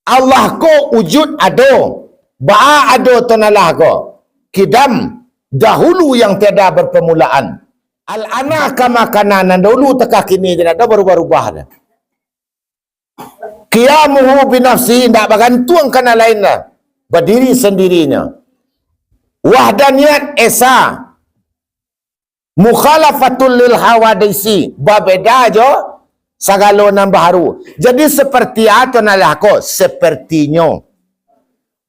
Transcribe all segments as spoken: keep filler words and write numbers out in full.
Allah ko wujud ado. Baa ado tu nan lah ko? Qidam, dahulu yang tiada berpermulaan. Al-ana kama kana, nan dahulu teka kini je, ndak ado barubah-rubah doh. Qiyamuhu binafsihi, ndak bagantuang ka nan lain lah. Badiri sandirinyo. Wahdaniyat esa. Mukhalafatul lil hawadisi, babeda jo sagalo nan baharu. Jadi, seperti a tu nan lah ko? Sepertinyo.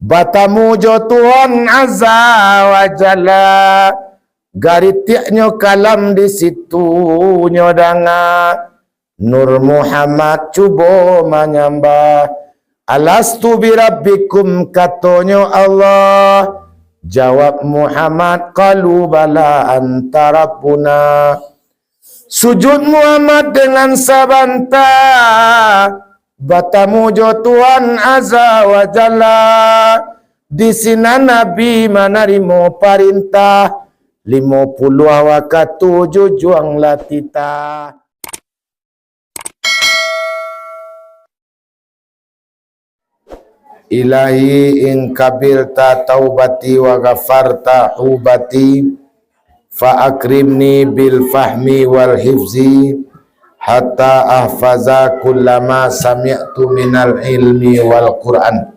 Batamu jo Tuhan Azza wa Jalla, garitiaknyo kalam di situ nyo danga. Nur Muhammad cubo manyambah, "Alastu birabbikum," katonyo Allah. Jawab Muhammad, "Qalu bala anta rabbuna." Sujud Muhammad dengan sabanta, batamu jo Tuhan Azza wa Jalla. Di sinan Nabi manarimo parintah, limo puluah wakatu jujuang lah titah. Ilahi, in qabilta taubati wa ghafarta hubati, fa akrimni bil fahmi wal hifzi, hatta ahfaza kullama sami'tu minal ilmi wal Qur'an.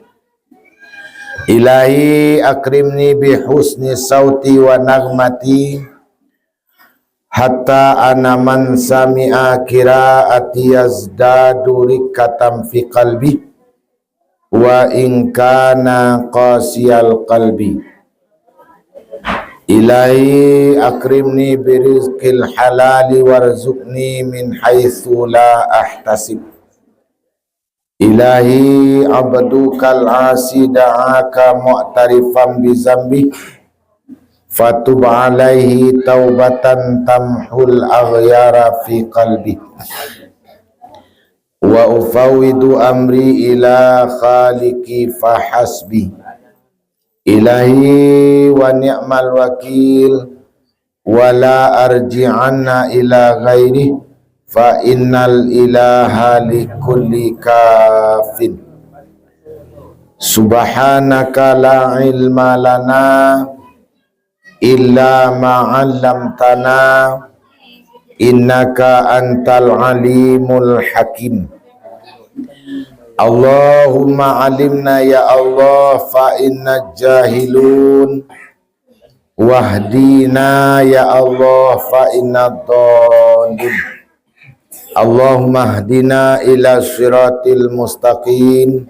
Ilahi, akrimni bi husni sauti wa nagmati, hatta ana man sami'a qiraati yazdadu riqqatan fi qalbi, wa in kana qasiyal qalbi. Ilahi, akrimni birizqil halali warzuqni min haitsu la ahtasib. Ilahi, abdukal asi da'aka mu'tarifan bizambih, fatub alaihi taubatan tamhul aghyara fi qalbi. Wa ufawwidu amri ila khaliqi fahasbi. Ilahi wa ni'mal wakil, wa la arji'anna ila ghairih, fa innal ilaha likulli kafin. Subhanaka la ilma lana illa ma 'allamtana, innaka antal alimul hakim. Allahumma alimna ya Allah, fa inna jahilun, wahdina ya Allah, fa inna dhalin. Allahumma hdina ila siratil mustaqim.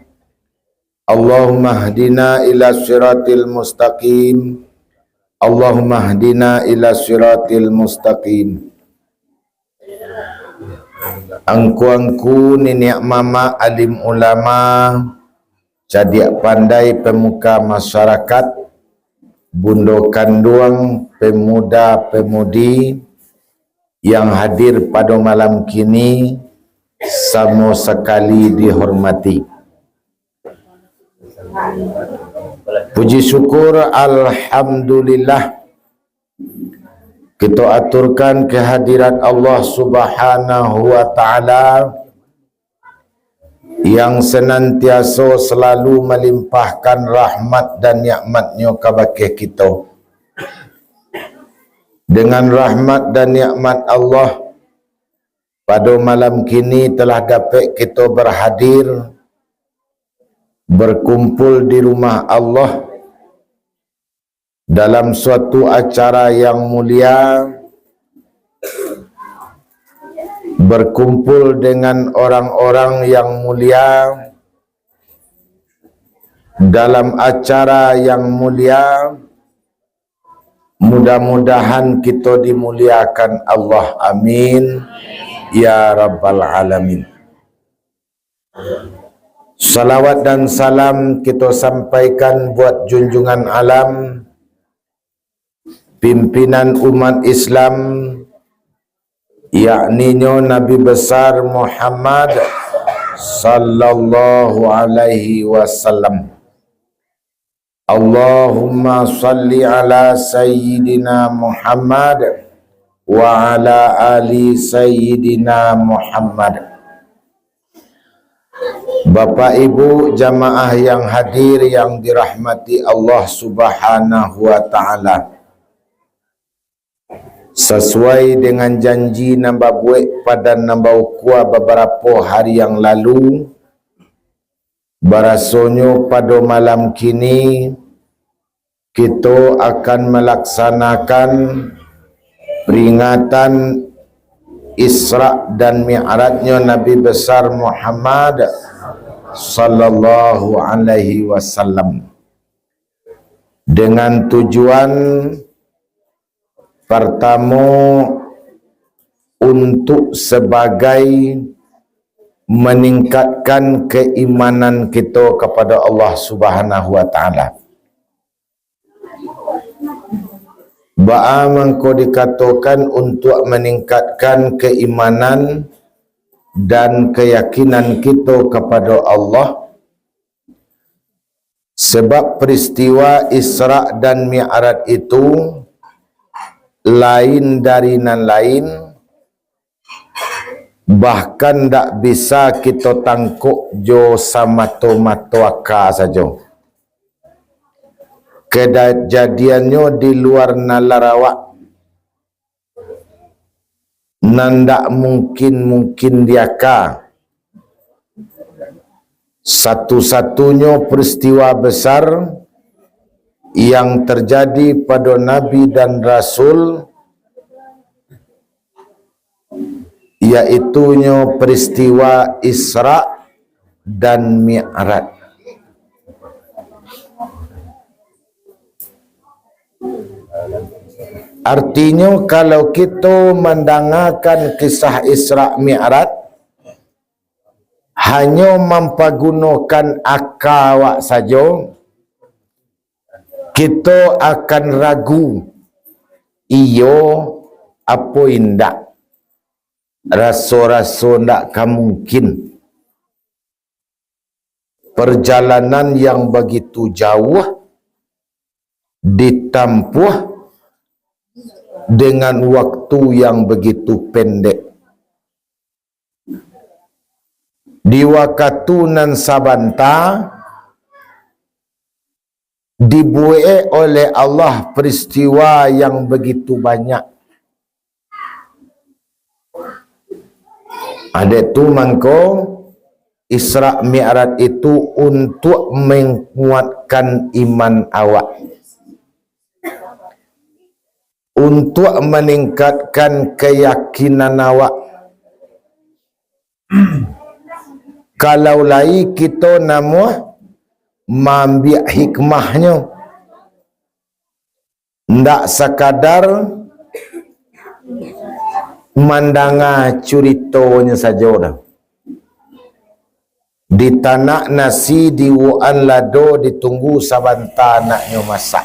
Allahumma hdina ila siratil mustaqim. Allahumma hdina ila siratil mustaqim. Angku-angku, niniak mamak, alim ulama, cadiak pandai, pemuka masyarakat, bundo kanduang, pemuda-pemudi yang hadir pado malam kini, samo sakali dihormati. Puji syukur, alhamdulillah, kito aturkan kehadirat Allah Subhanahu wa Ta'ala, yang senantiaso selalu malimpahkan rahmat dan nikmat-Nyo kabake kito. Dengan rahmat dan nikmat Allah, pado malam kini telah dapek kito berhadir, berkumpul di rumah Allah, dalam suatu acara yang mulia, berkumpul dengan orang-orang yang mulia, dalam acara yang mulia. Mudah-mudahan kito dimuliakan Allah. Amin, ya rabbal alamin. Salawat dan salam kito sampaikan buat junjungan alam, pimpinan umat Islam, yakninyo Nabi Besar Muhammad sallallahu alaihi wasallam. Allahumma salli ala Sayyidina Muhammad wa ala ali Sayyidina Muhammad. Bapak Ibu jamaah yang hadir yang dirahmati Allah Subhanahu wa Ta'ala. Sasuai dengan janji nan babuek padan nan baukua babarapo hari yang lalu, barasonyo pado malam kini, kito akan malaksanakan peringatan Isra dan Mi'rajnyo Nabi Besar Muhammad sallallahu alaihi wasallam, dengan tujuan partamo, untuk sabagai maningkatkan keimanan kito kapado Allah Subhanahu wa Ta'ala. Baa mangko dikatokan untuak maningkatkan keimanan dan keyakinan kito kapado Allah? Sebab peristiwa Isra dan Mi'raj itu lain dari nan lain, bahkan ndak bisa kito tangkok jo samato-mato aka sajo. Kejadiannyo di luar nalar awak, nan ndak mungkin-mungkin diaka. Satu-satunyo peristiwa besar yang terjadi pado Nabi dan Rasul, yaitunyo peristiwa Isra dan Mi'raj. Artinyo, kalau kito mandangakan kisah Isra Mi'raj, hanyo mampagunokan aka awak sajo, kito akan ragu, iyo apo indak, raso-raso ndak ka mungkin. Perjalanan yang bagitu jauah ditampuah dengan waktu yang bagitu pendek. Di wakatu nan sabanta, dibuek oleh Allah peristiwa yang bagitu banyak. Dek tu mangko, Isra Mi'raj itu untuak manguatkan iman awak, untuak maningkatkan keyakinan awak. Kalau lai kito namuah maambiak hikmahnyo, ndak sakadar mandanga curitonyo sajo doh. Ditanak nasi, diuwokan lado, ditunggu sabanta anaknyo masak.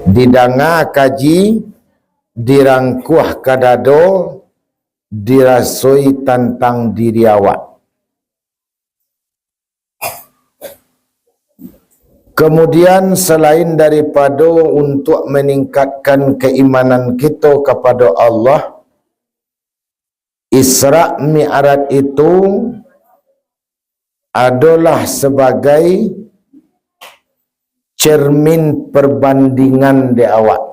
Didanga kaji, dirangkuah ka dado, dirasoi tantang diri awak. Kemudian, selain daripado untuak maningkatkan keimanan kito kapado Allah, Isra Mi'raj itu adolah sabagai cermin perbandingan di awak,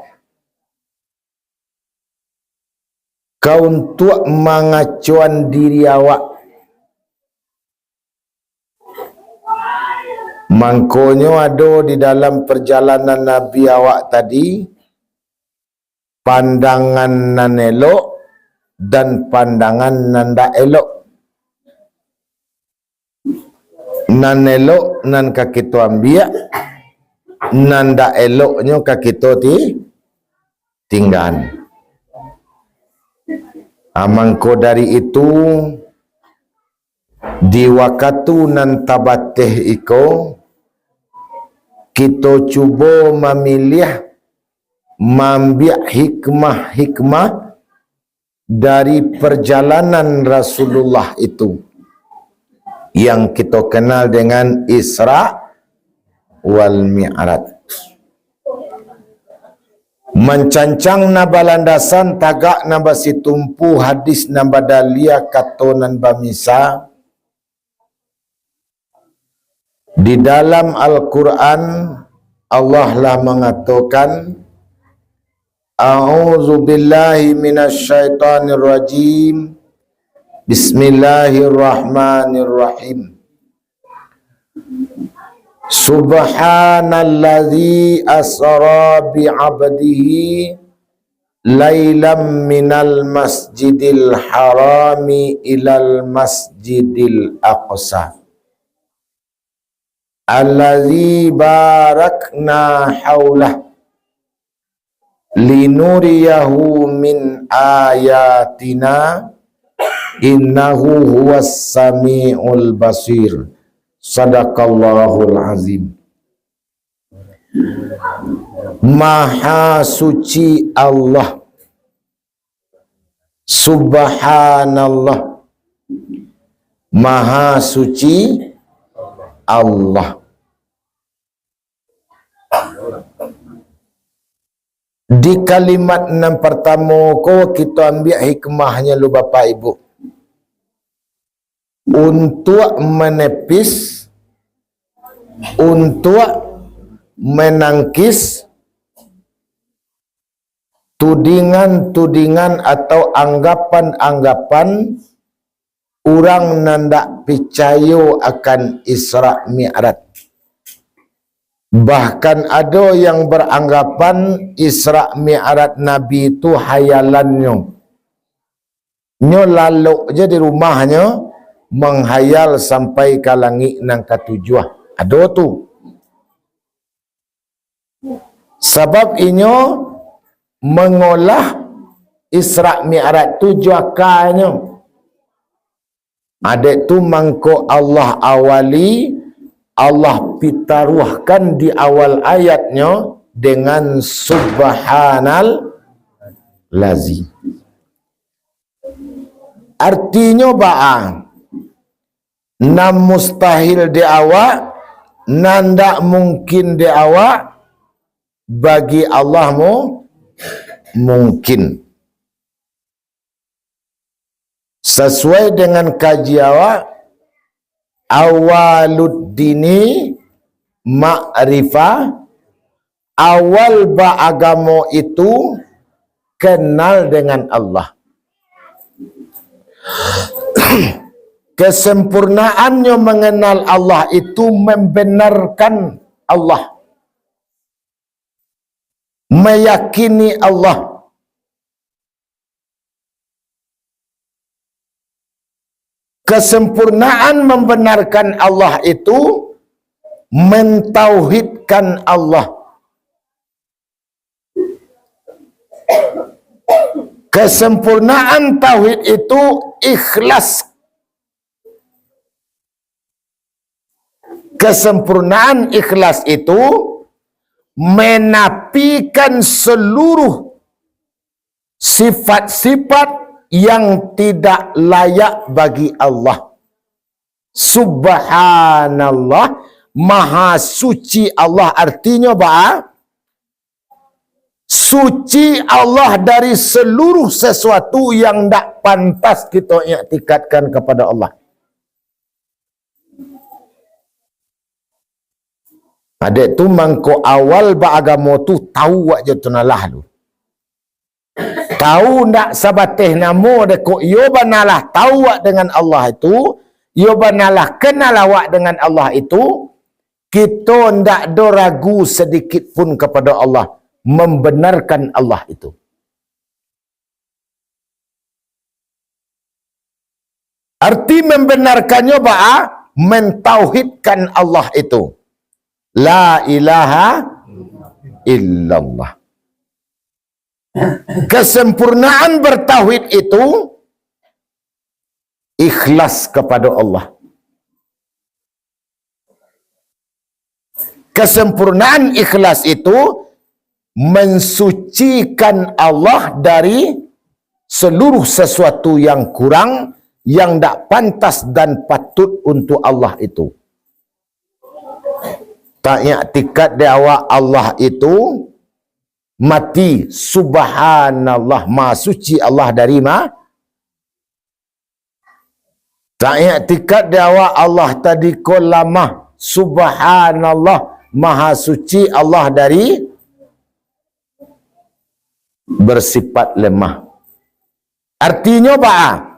ka untuak mangacoan diri awak. Mangkonyo ado di dalam perjalanan Nabi awak tadi, pandangan nan elok dan pandangan nan ndak elok. Nan elok nan ka kito ambiak, nan ndak eloknyo ka kito ti-, tinggaan. Ah, mangko dari itu, di wakatu nan tabateh iko, kito cubo mamiliah, maambiak hikmah-hikmah dari perjalanan Rasulullah itu, yang kito kenal dengan Isra wal Mi'raj. Mancancang nan balandasan, tagak nan basitumpu, hadis nan badalia, kato nan bamisa, Di dalam Al-Quran, Allah lah mangatokan, "A'udzubillahi minasyaitonirrajim. Bismillahirrahmanirrahim. Subhanalladzi asra bi'abdihi lailam minal masjidil harami ilal masjidil aqsa." Allazi barakna haulah linuriyahu min ayatina, innahu huwas samiul basir. Sadaqallahul azim. Maha suci Allah. Subhanallah. Maha suci Allah. Di kalimat nan partamo ko, kito ambiak hikmahnyo lu, Bapak Ibu. Untuak manepis, untuak manangkis tudingan-tudingan atau anggapan-anggapan urang nan dak picayo akan Isra Mi'raj. Bahkan ado yang beranggapan Isra Mi'raj Nabi tu hayalannyo. Nyo lalok je di rumahnyo, manghayal sampai ka langik nan katujuah. Ado tu. Sabab inyo mangolah Isra Mi'raj tu jo akanyo. Adek tu mangko Allah awali, Allah pitaruahkan di awal ayatnyo dengan subhanal lazi. Artinyo baa? Nan mustahil di awak, nan dak mungkin di awak, bagi Allah mu-, mungkin. Sasuai dengan kaji awak, awaluddini ma'rifah, awal baagamo itu kenal dengan Allah. Kesempurnaannyo mengenal Allah itu membenarkan Allah, meyakini Allah. Kesempurnaan membenarkan Allah itu mentauhidkan Allah. Kesempurnaan tauhid itu ikhlas. Kesempurnaan ikhlas itu menapikan seluruh sifat-sifat yang tidak layak bagi Allah. Subhanallah, Maha Suci Allah, artinyo baa? Suci Allah dari seluruh sesuatu yang ndak pantas kito iktikadkan kepada Allah. Adek tu mangko awal baagamo tu tau wak jo tu nalah tu. Tau ndak sabateh namo dek kok iyo banalah tau wak dengan Allah itu, iyo banalah kenal awak dengan Allah itu, kito ndak do ragu sedikit pun kepada Allah, membenarkan Allah itu. Arti membenarkannyo baa? Mentauhidkan Allah itu. La ilaha illallah. Kesempurnaan bertauhid itu ikhlas kepada Allah. Kesempurnaan ikhlas itu mensucikan Allah dari seluruh sesuatu yang kurang, yang dak pantas dan patut untuk Allah itu. Tak iktikad di awak Allah itu mati, subhanallah, maha suci Allah dari ma-, tak iktikad di awak Allah tadi ko lamah, Subhanallah, Maha Suci Allah dari bersifat lemah. Artinyo baa?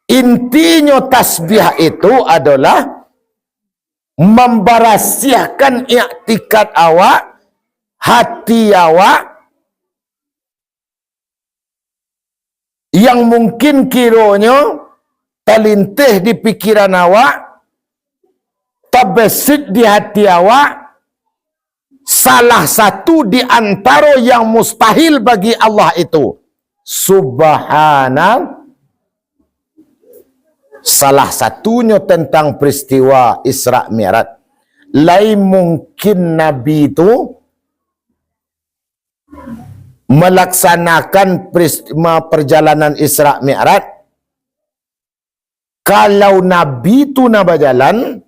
Intinyo tasbih itu adolah mambarasiahkan iktikad awak, hati awak, yang mungkin kironyo talinteh di pikiran awak, tabesit di hati awak, salah satu di antaro yang mustahil bagi Allah itu. Subhana, salah satunyo tentang peristiwa Isra Mi'raj. Lai mungkin Nabi itu melaksanakan peris-, ma-, perjalanan Isra Mi'raj, kalau Nabi tu nan bajalan,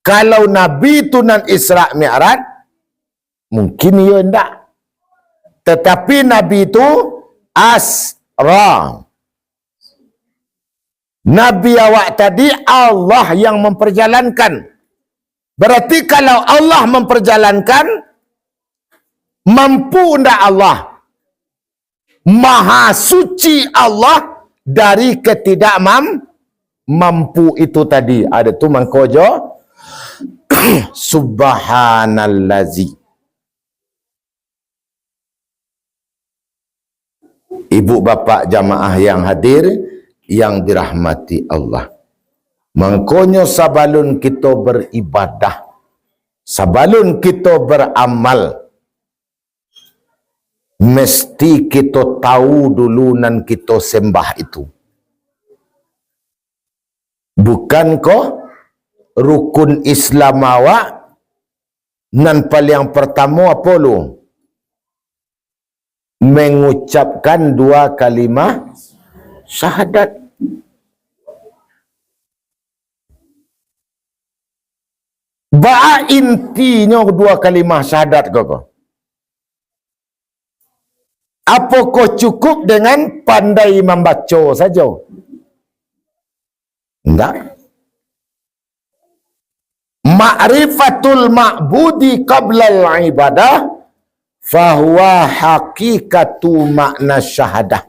kalau Nabi tu nan Isra Mi'raj, mungkin iyo indak. Tetapi Nabi tu asra. Nabi awak tadi Allah yang memperjalankan. Berarti kalau Allah memperjalankan, mampu ndak Allah? Maha suci Allah dari ketidakmam-, mampu itu tadi. Ada tu mangko jo, Subhanallazi. Ibu bapak jamaah yang hadir, yang dirahmati Allah. Mangkonyo sabalun kito beribadah, sabalun kito beramal, mesti kito tahu dulu nan kito sembah itu. Bukankoh rukun Islam awak nan paliang partamo apo lu? Mengucapkan dua kalimah syahadat. Baa intinyo dua kalimah syahadat ko, ko? Apokoh cukup dengan pandai mambaco sajo? Indak. Ma'rifatul ma'budi qablal ibadah, fahuwa hakikatu makna syahadah.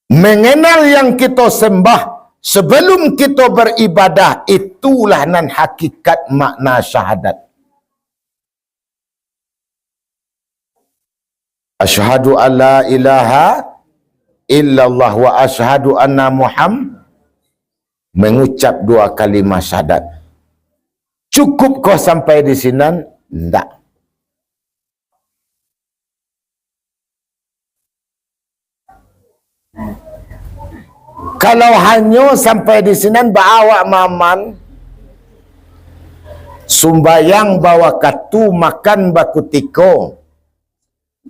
Mengenal yang kito sembah sebelum kito beribadah, itulah nan hakikat makna syahadat. Asyhadu an la ilaha illallah wa asyhadu anna Muham-, mengucap dua kalimah syahadat. Cukupkoh sampai di sinan? Ndak. Kalau hanyo sampai di sinan, baa awak maamal? Sumbayang bawakatu, makan bakutiko.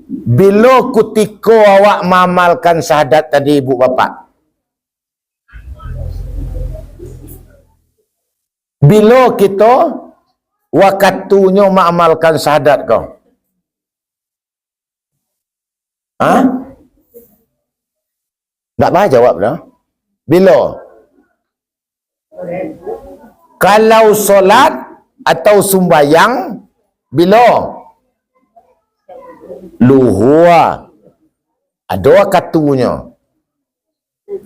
Bilo kutiko awak maamalkan syahadat tadi, ibu bapak? Bilo kito wakatunyo maamalkan syahadat ko? Ha? Ndak payah jawab doh. Bilo? Kalau solat atau sumbayang, bilo? Luhua. Ado wakatunyo.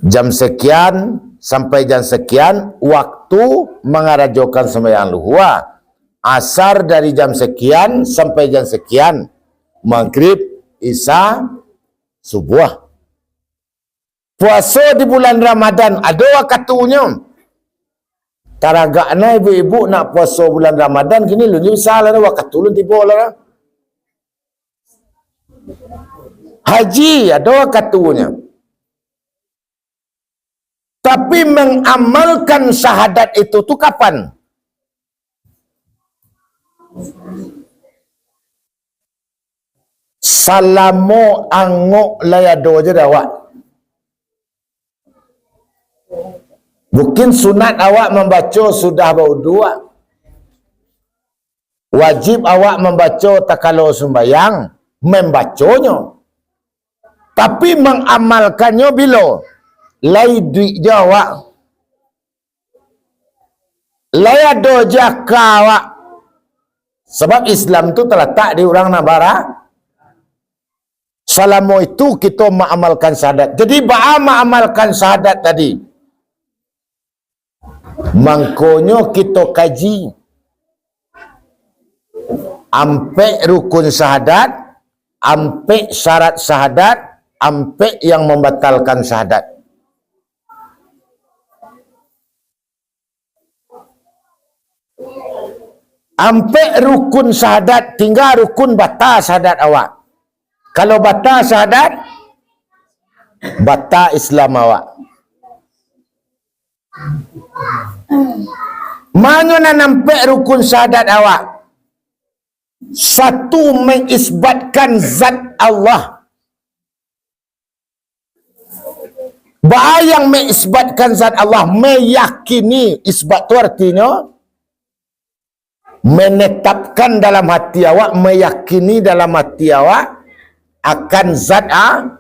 Jam sekian sampai jam sekian, waktu mangarajokan sumbayang luhua. Asar dari jam sekian sampai jam sekian. Magrib, Isya, Subuah. Puaso di bulan Ramadan, ado wakatunyo. Taragakna ibu-ibu nak puaso bulan Ramadan, kini lun bisa lah, wakatu lun tibo lah. Haji, ado wakatunyo. Tapi mengamalkan syahadat itu tu kapan? Salamo angok lai ado je dek awak. Mungkin sunat awak mambaco sudah bauduak. Wajib awak mambaco takalo sumbayang, mambaconyo. Tapi mangamalkannyo bilo? Lai iduik jo awak. Lai ado je aka awak. Sabab Islam tu talatak di urang nan bara-, salamo itu kito maamalkan syahadat. Jadi, baa maamalkan syahadat tadi? Mangkonyo kito kaji ampek rukun syahadat, ampek syarat syahadat, ampek yang mambatalkan syahadat. Ampek rukun syahadat, tingga rukun bata syahadat awak. Kalau bata syahadat, bata Islam awak. Manyo nan ampek rukun syahadat awak? Satu, mengisbatkan zat Allah. Baa yang mengisbatkan zat Allah, meyakini. Isbat tu artinyo menetapkan dalam hati awak, meyakini dalam hati awak akan zat a-,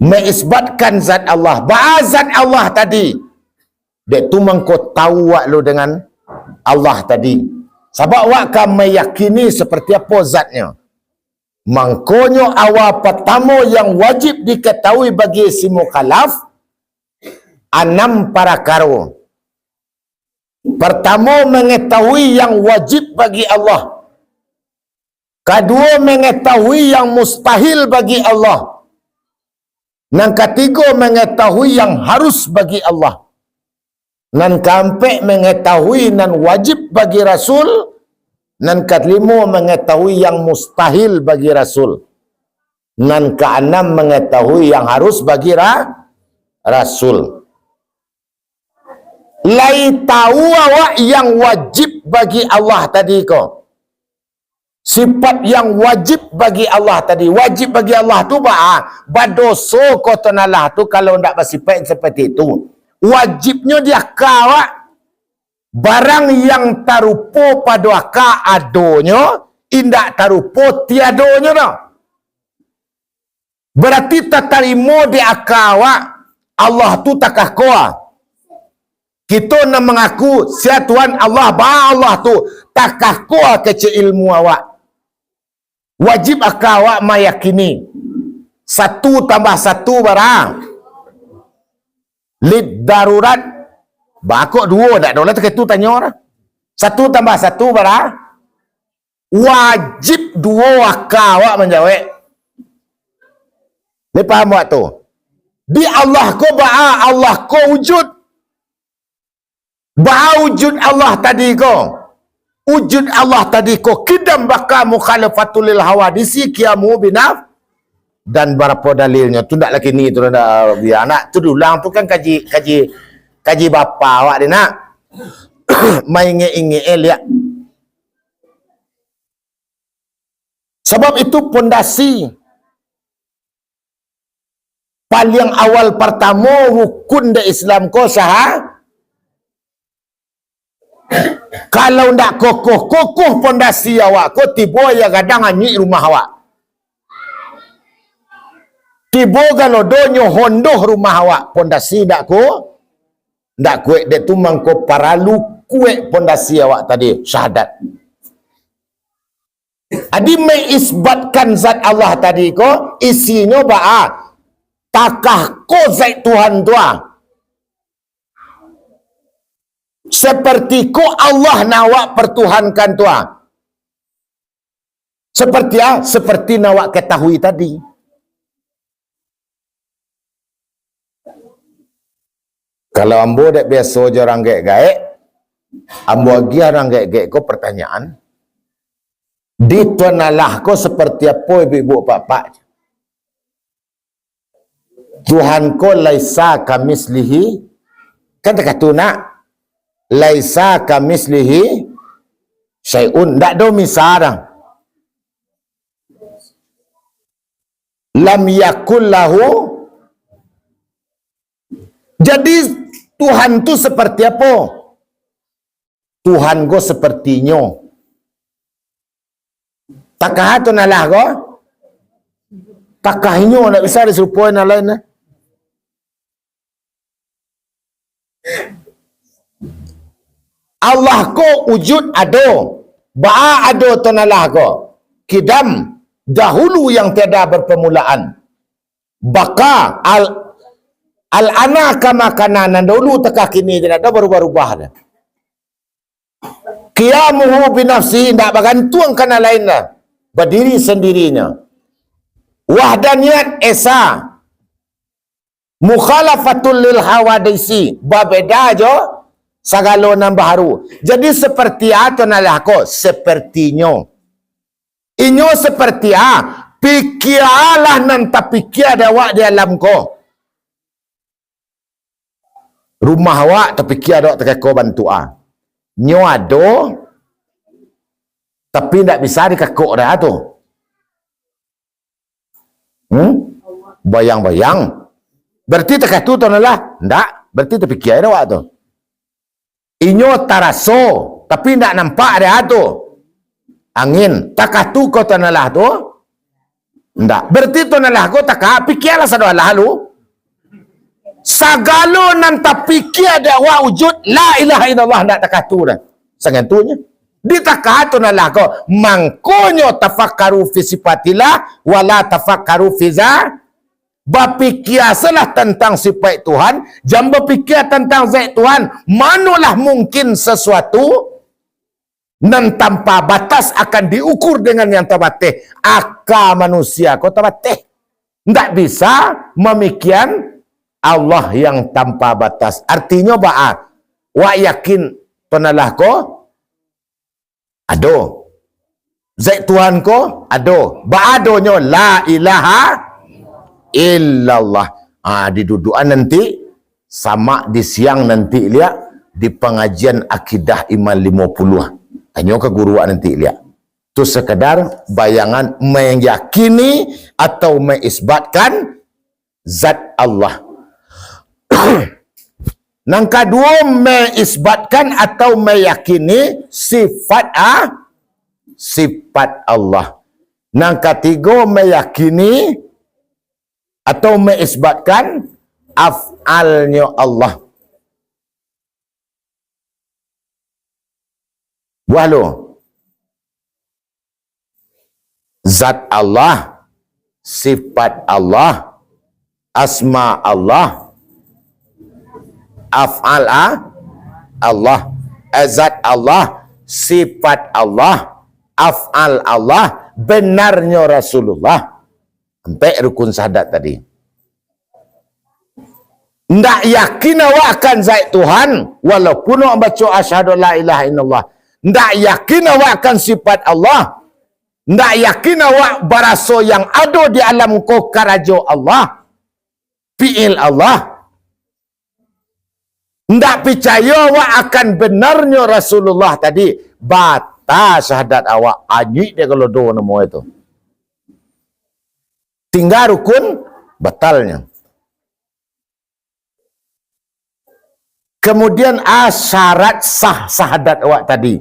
mengisbatkan zat Allah. Baa zat Allah tadi? Dek tu mangko tahu awak lo dengan Allah tadi. Sabab awak ka meyakini seperti apo zatnyo. Mangkonyo, awa partamo yang wajib diketahui bagi si mukallaf, anam parakaro. Partamo, mengetahui yang wajib bagi Allah. Kaduo, mengetahui yang mustahil bagi Allah. Nan katigo, mengetahui yang harus bagi Allah. Nan kaampek, mengetahui nan wajib bagi Rasul. Nan kalimo, mengetahui yang mustahil bagi Rasul. Nan kaanam, mengetahui yang harus bagi ra-, Rasul. Lai tahu awak yang wajib bagi Allah tadi ko? Sifat yang wajib bagi Allah tadi. Wajib bagi Allah tu baa? Badoso ko tuan alah tu kalau ndak basifat seperti itu. Wajibnyo di aka awak. Barang yang tarupo pado aka adonyo, indak tarupo tiadonyo doh. Barati tatarimo di aka awak, Allah tu takah ko a. Kito nan mangaku, sia Tuhan Allah, baa Allah tu, takah ko a kecek ilmu awak. Wajib aka awak mayakini. Satu tambah satu bara? Lid darurat. Baa kok duo, ndak ado lah takah tu tanyo lah. Satu tambah satu bara? Wajib duo aka awak manjawek. Lai paham awak tu? Di Allah ko baa, Allah ko wujud. Baa wujud Allah tadi ko? Wujud Allah tadi ko kidam baka mukhalafatul lil hawadisi qiyamu binaf. Dan barapo dalilnyo tu ndak lah kini tu ndak, biar nak tu diulang tu kan kaji, kaji, kaji bapa awak ni nak. Maingek-ingek eh liak. Sabab itu pondasi paliang awal partamo rukun dek Islam ko syaha-, kalau ndak kokoh-kokoh pondasi awak ko, tibo aia gadang anyuik rumah awak. Tibo galodo nyo hondoh rumah awak, pondasi ndak ko, ndak kuek, dek tu mangko paralu kuek pondasi awak tadi, syahadat. Adi maisbatkan zat Allah tadi ko, isinyo baa? Takah ko zat Tuhan tu ah. Seperti ko Allah nan awak pertuhankan tu ah. Seperti ah, seperti nan awak ketahui tadi. Kalau ambo dek biaso jo urang gaek-gaek, ambo agiah urang gaek-gaek ko pertanyaan, di Tuhan Allah ko seperti apo ibu-ibu apak-apak? Tuhan ko laisa kamislihi, kan takah tu nak, laisa kamislihi syai'un, ndak ado misal dah. Lam yakul lahu. Jadi, Tuhan tu seperti apo? Tuhan ko sepertinyo. Takah tu nan alah ko? Takah inyo, ndak bisa disarupoan nan lain lah. Allah ko wujud ado. Baa ado tu nan lah ko? Kidam, dahulu yang tiada berpermulaan. Baka, al, al-ana kama kana, nan dahulu takah kini je, ndak ado barubah-rubah dah. Qiyamuhu binafsihi, indak bagantuang ka nan lain lah. Badiri sandirinyo. Wahdaniyat esa. Mukhalafatul lil hawadisi, babeda jo sagalo nan baharu. Jadi, seperti a tu nan lah ko? Sepertinyo. Inyo seperti a, pikialah nan tapikia dek awak di alam ko. Rumah awak tapikia dek awak takah ko bantuak a. Nyo ado, tapi ndak bisa dikakok dah tu. Hmm? Bayang-bayang. Berarti takah tu tu nan lah? Ndak. Berarti tapikia dek awak tu. Inyo taraso, tapi ndak nampak dek awak tu. Angin, takah tu ko tu nan lah tu? Ndak. Berarti tu nan lah ko takah, pikialah sado alah lu. Sagalo nan tapikia dek awak wujud, la ilaha illallah, ndak takah tu dah. Sangantunyo. Di takah tu nan lah ko. Mangkonyo tafakkaru fi sifatillah, wala tafakkaru fi za-, bapikia salah tantang sipaik Tuhan, jan bapikia tantang zat Tuhan. Manolah mungkin sesuatu nan tanpa batas akan diukur dengan yang tabateh. Aka manusia ko tabateh. Ndak bisa mamikian Allah yang tanpa batas. Artinyo baa? Wak yakin tu nan lah ko? Ado. Zat Tuhan ko? Ado. Baa adonyo? La ilaha illallah. Ha, di dudukan nanti, samak di siang nanti liak, di pangajian akidah iman limo puluah. Tanyo ka guru awak nanti liak. Tu sakadar bayangan meyakini atau meisbatkan zat Allah. Nan kaduo, meisbatkan atau meyakini sifat a-, sifat Allah. Nan katigo, meyakini atau meisbatkan af'alnyo Allah. Buah lu. Zat Allah, sifat Allah, asma Allah, af'al a-, Allah, eh, zat Allah, sifat Allah, af'al Allah, benarnyo Rasulullah. Ampek rukun syahadat tadi. Ndak yakin awak akan zat Tuhan, walaupun awak baco asyhadu la ilaha illallah. Ndak yakin awak akan sifat Allah. Ndak yakin awak baraso yang ado di alam ko karajo Allah, fi'il Allah. Ndak picayo awak akan benarnyo Rasulullah tadi, bata syahadat awak, anyuik dek kalodo namo itu. Tingga rukun batalnyo. Kemudian, a, syarat sah syahadat awak tadi.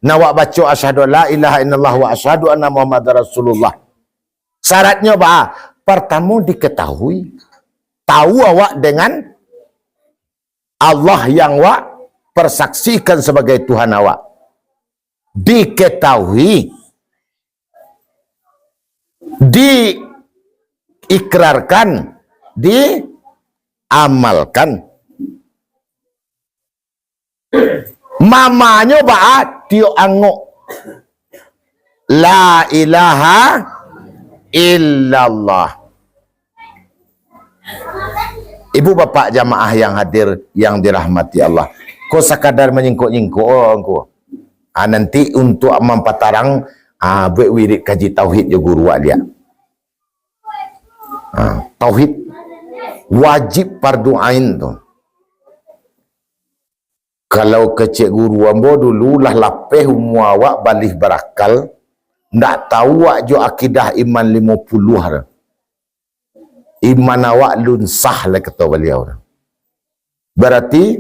Nah, awak baco asyhadu la ilaha illallah wa asyhadu anna Muhammadar Rasulullah. Syaratnyo baa? Partamo diketahui. Tahu awak dengan Allah yang awak persaksikan sebagai Tuhan awak. Diketahui, diikrarkan, diamalkan. Mamanyo baa? Tiok angok. La ilaha illallah. Ibu bapak jamaah yang hadir, yang dirahmati Allah. Ko sakadar manyingkok-nyingkok, oh, ko. Ah, nanti untuk mampatarang, ah, buek wirid kaji tauhid jo guru awak liak. Ah, tauhid wajib fardu ain tu. Kalau kecek guru ambo dulu lah lapeh umua awak balih barakal, ndak tahu awak jo akidah iman limo puluah tu. Iman awak lun sah lah kato baliau tu. Barati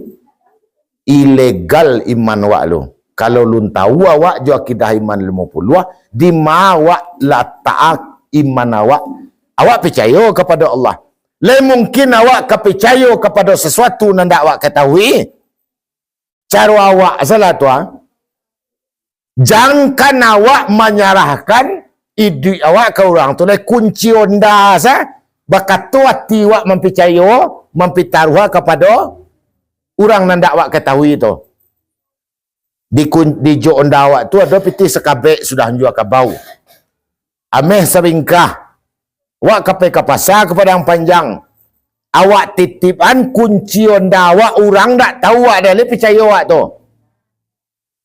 ilegal iman awak lu. Kalau lun tahu awak jo akidah iman limo puluah, di ma awak latak iman awak? Awak picayo kapado Allah. Lai mungkin awak ka picayo kapado sasuatu nan ndak awak katahui? Caro awak salah tu, ah. Jangan awak manyarahkan iduik awak ka urang tu, lai kunci onda sa, bakato ati awak mampicayo, mampitaruah kapado urang nan dak awak katahui tu. Di kun-, di jok onda awak tu ado pitih sakabek sudah jua kabau. Ameh sabingkah. Awak ka pai ka pasa ka Padang Panjang. Awak titipan kunci onda awak, urang dak tahu awak dah lai picayo awak tu.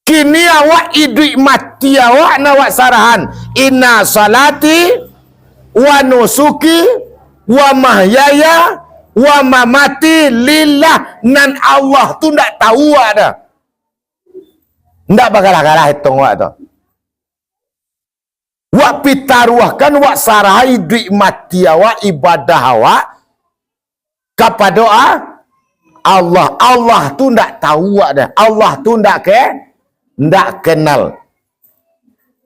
Kini awak iduik mati awak nan awak sarahan. Inna salati wa nusuki wa mahyaya wa mamati lillah. Nan Allah tu ndak tahu awak dah. Ndak bagalah-galah hitong awak tu. Wak pitaruahkan, wak sarahi iduik mati awak, ibadah awak kapado a-, Allah. Allah tu ndak tahu awak dah. Allah tu ndak ke-, ndak kenal.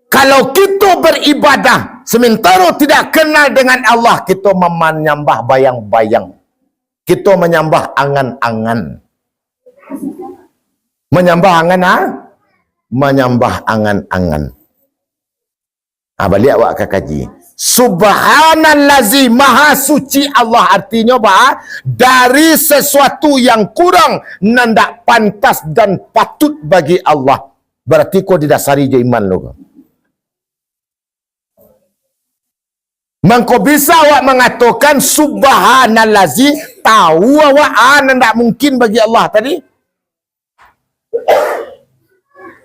Kalau kito beribadah, sementaro tidak kenal dengan Allah, kito mamanyambah bayang-bayang. Kito manyambah angan-angan. Manyambah angan, ah? Manyambah angan-angan. Ah, baliak awak ka kaji. Subhanallazi, Maha Suci Allah, artinyo ba, dari sesuatu yang kurang, nan dak pantas dan patut bagi Allah. Berarti ko didasari jo iman lo ko. Mangko bisa awak mangatokan, "Subhanallazi," tahu awak, ah, nan dak mungkin bagi Allah tadi.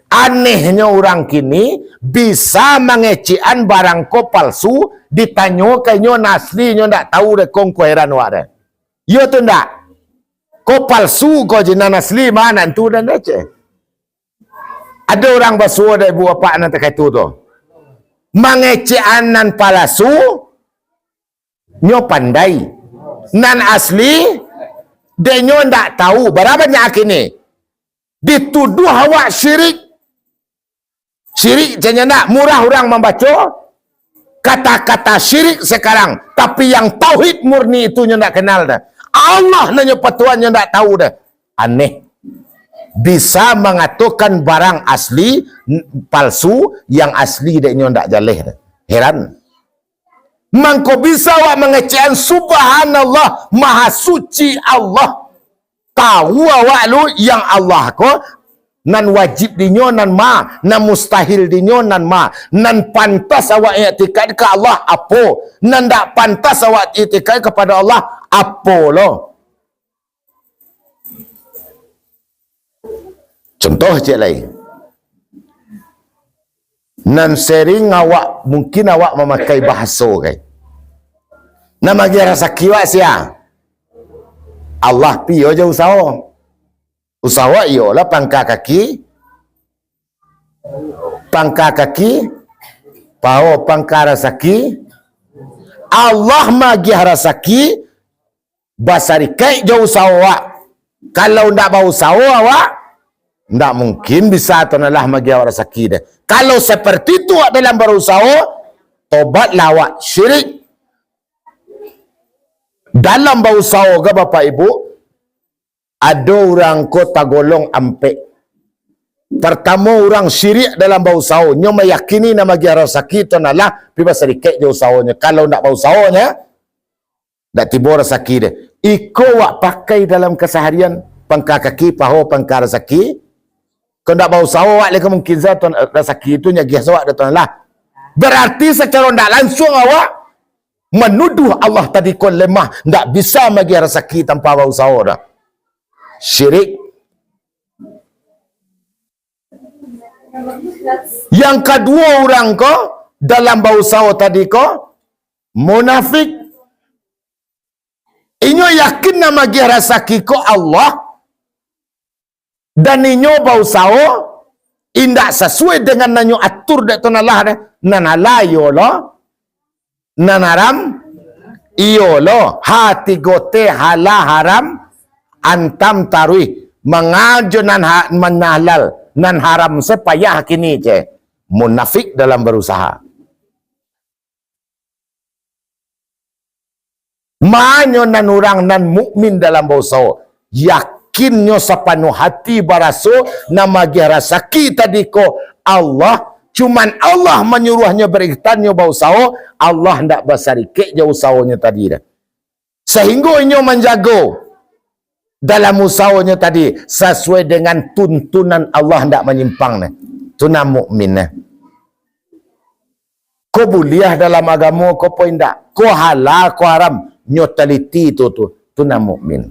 Anehnyo urang kini bisa mangecekan barang ko palsu, ditanyo ka inyo nan asli, inyo ndak tahu dek ko, ko heran awak deh. Iyo tu ndak? Ko palsu ko je, nan asli ma, nan tu nan ecek. Ado urang basuo dek ibu bapak nan takah tu tu. Mangecekan nan palasu, nyo pandai. Nan asli, dek nyo ndak tahu. Bara banyak kini dituduah awak syirik. Syirik, jan nyo ndak murah urang mambaco kata-kata syirik sekarang, tapi yang tauhid murni itu nyo ndak kenal dah. Allah nan nyo patuhan nyo ndak tahu dah. Aneh. Bisa mangatokan barang asli, n-, palsu, yang asli dek nyo ndak jaleh dah. Heran. Mangko bisa awak mangecekan, "Subhanallah, Maha Suci Allah." Tahu awak lu, yang Allah ko, nan wajib dinyo nan ma, nan mustahil dinyo nan ma, nan pantas awak iktikad ka Allah apo, nan dak pantas awak iktikad kapado Allah apo lo. Contoh ciek lai. Nan sering awak, mungkin awak mamakai bahaso, kai. Nan magiah rasaki awak sia? Allah, pi iyo jo usaho. Usaho iyolah pangka kaki, pangka kaki, paho pangka rasaki. Allah magiah rasaki, basarikaik jo usaho awak. Kalau ndak bausaho awak, ndak mungkin bisa tu nan lah magiah awak rasaki deh. Kalau seperti tu awak dalam barusaho, tobatlah awak syirik. Dalam bausaho ka Bapak Ibu, ado urang ko tagolong ampek. Partamo urang syirik dalam bausaho, nyo mayakini nan magiah rasaki tu nan lah, pi basarikaik jo usahonyo. Kalau ndak bausaho nyo, Ndak tibo rasaki deh. Iko wak pakai dalam kasaharian, pangka kaki, paho, pangka rasaki. Kok ndak bausaho awak lai, ka mungkin sa tuan, rasaki tu nyagiah sawak dek Tuhan lah. Berarti sacaro ndak lansuang awak manuduh Allah tadi ko lemah, ndak bisa magiah rasaki tanpa bausaho dah. Syirik. Yang kaduo urang ko, dalam bausaho tadi ko, munafik. Inyo yakin nan magiah rasaki ko Allah, dan inyo bausaho indak sasuai dengan nan nyo atur dek Tuhan Allah deh. Nan halal iyo lo, nan haram iyo lo. Ha tigo T, halal, haram, antam, taruih. Mangajo nan ha-, nan halal, nan haram se payah kini ce. Munafik dalam barusaha. Manyo nan urang nan mukmin dalam bausaho, yakin miskin, nyo sapanuah hati baraso, nan magiah rasaki tadi ko Allah, cuman Allah manyuruahnyo barikhtiar nyo bausaho, Allah ndak basarikek jo usahonyo tadi doh. Sahinggo inyo manjago dalam usahonyo tadi, sasuai dengan tuntunan Allah, ndak manyimpang neh. Tu nan mukmin neh. Ko buliah dalam agamo ko, po indak? Ko halal, ko haram? Nyo taliti tu, tu. Tu nan mukmin.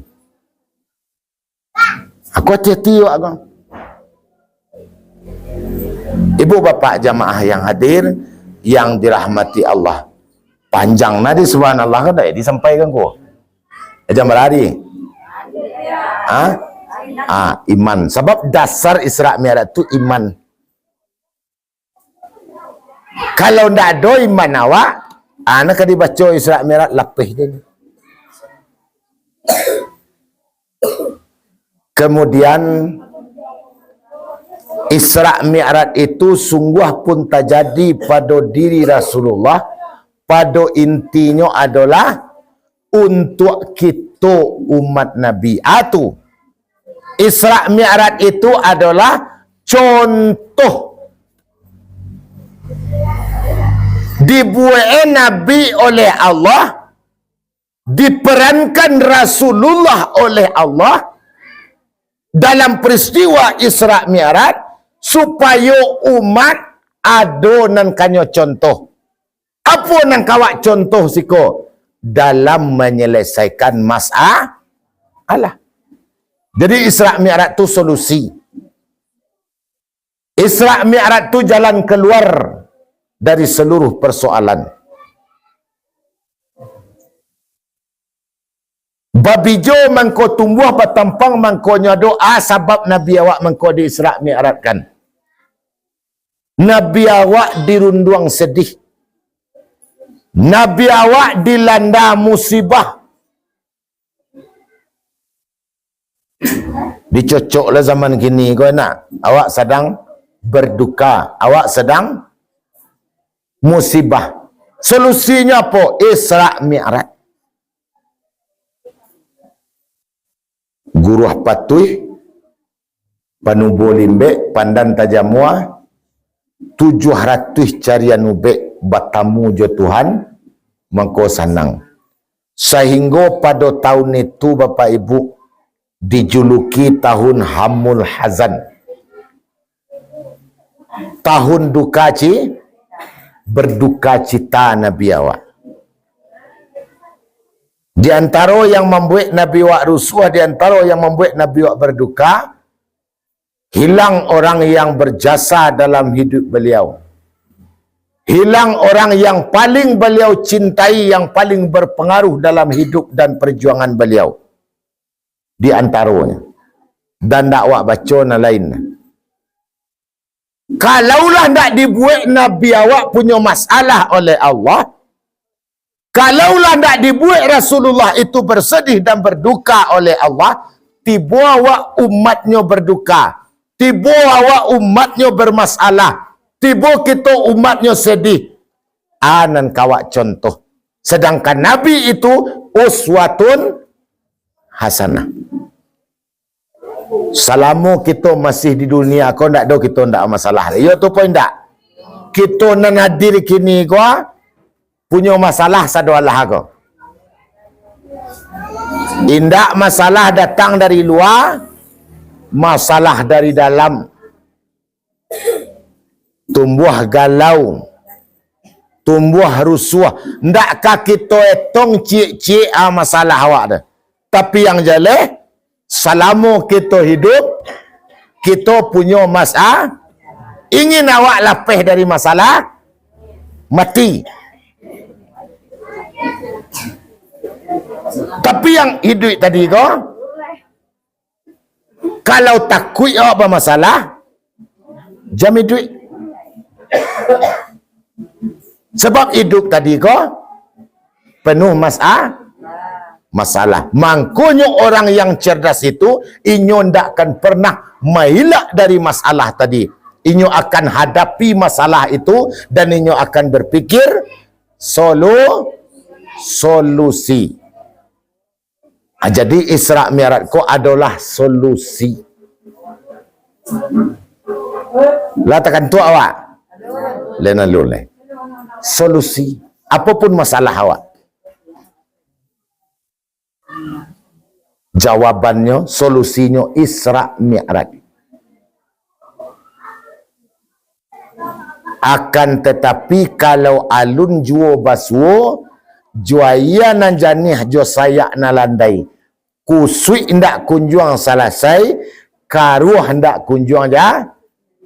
Aku hati-hati awak ko. Ibu bapak jamaah yang hadir, yang dirahmati Allah. Panjang nadi subhanallah kan dak disampaikan ko. Jan barari. Ha? Ah, iman. Sabab dasar Isra Mi'raj tu iman. Kalau ndak ado iman awak, ah, nan ka dibaco Isra Mi'raj lapeh je. Kemudian, Isra Mi'raj itu sungguah pun tajadi pado diri Rasulullah, pado intinyo adolah untuak kito umat Nabi. Ah, tu. Isra Mi'raj itu adolah contoh dibuek Nabi oleh Allah, diperankan Rasulullah oleh Allah dalam peristiwa Isra Mi'raj, supayo umat ado nan kanyo contoh. Apo nan ka awak contoh siko? Dalam menyelesaikan masalah. Jadi, Isra Mi'raj tu solusi. Isra Mi'raj tu jalan keluar dari seluruh persoalan. Babijo mangko tumbuah, batampang mangko nyo ado, ah, sabab Nabi awak mangko di-Isra Mi'rajkan. Nabi awak dirunduang sedih. Nabi awak dilanda musibah. Dicocok lah zaman kini ko, nak. Awak sadang berduka, awak sadang musibah. Solusinyo apo? Isra Mi'raj. Guruah patuih, panubo limbek, pandan tajamua, tujuah ratuih carian ubek batamu jo Tuhan, mangko sanang. Sahinggo pado tahun itu, Bapak Ibu, dijuluki tahun Hamul Hazan. Tahun duka ci-, berduka cita Nabi awak. Di antaro yang mambuek Nabi awak rusuah, di antaro yang mambuek Nabi awak berduka, hilang orang yang berjasa dalam hidup beliau. Hilang orang yang paling beliau cintai, yang paling berpengaruh dalam hidup dan perjuangan beliau. Di antaronyo. Dan ndak awak baco nan lain. Kalaulah ndak dibuek Nabi awak punyo masalah oleh Allah, kalaulah ndak dibuek Rasulullah itu bersedih dan berduka oleh Allah, tibo awak umatnyo berduka, tibo awak umatnyo bermasalah, tibo kito umatnyo sedih, a nan ka awak contoh. Sedangkan Nabi itu uswatun hasanah. Salamo kito masih di dunia ko, ndak do kito ndak masalah. Iyo tu poin ndak? Kito nan hadir kini ko, punyo masalah sado alah ko. Indak masalah datang dari lua, masalah dari dalam. Tumbuah galau, tumbuah rusuah. Ndak ka kito etong ciek-ciek, ah, masalah awak tu. Tapi yang jaleh, salamo kito hidup, kito punyo masa-, ingin awak lapeh dari masalah, mati. Tapi yang iduik tadi ko, kalau takuik awak bamasalah, jan iduik. Sabab iduik tadi ko penuh masa-, masalah. Mangkonyo orang yang cerdas itu, inyo ndak akan pernah mailak dari masalah tadi. Inyo akan hadapi masalah itu dan inyo akan berpikir solu-, solusi. Ah, jadi Isra Mi'raj ko adolah solusi. Lah takantuak awak? Lain alun lai. Solusi. Apapun masalah awak. Jawabannyo, solusinyo Isra Mi'raj. Akan tatapi, kalau alun juo basuo, jo aia nan janiah, jo sayak nan landai, kusuik ndak kunjuang salasai, karuah ndak kunjuang ja-,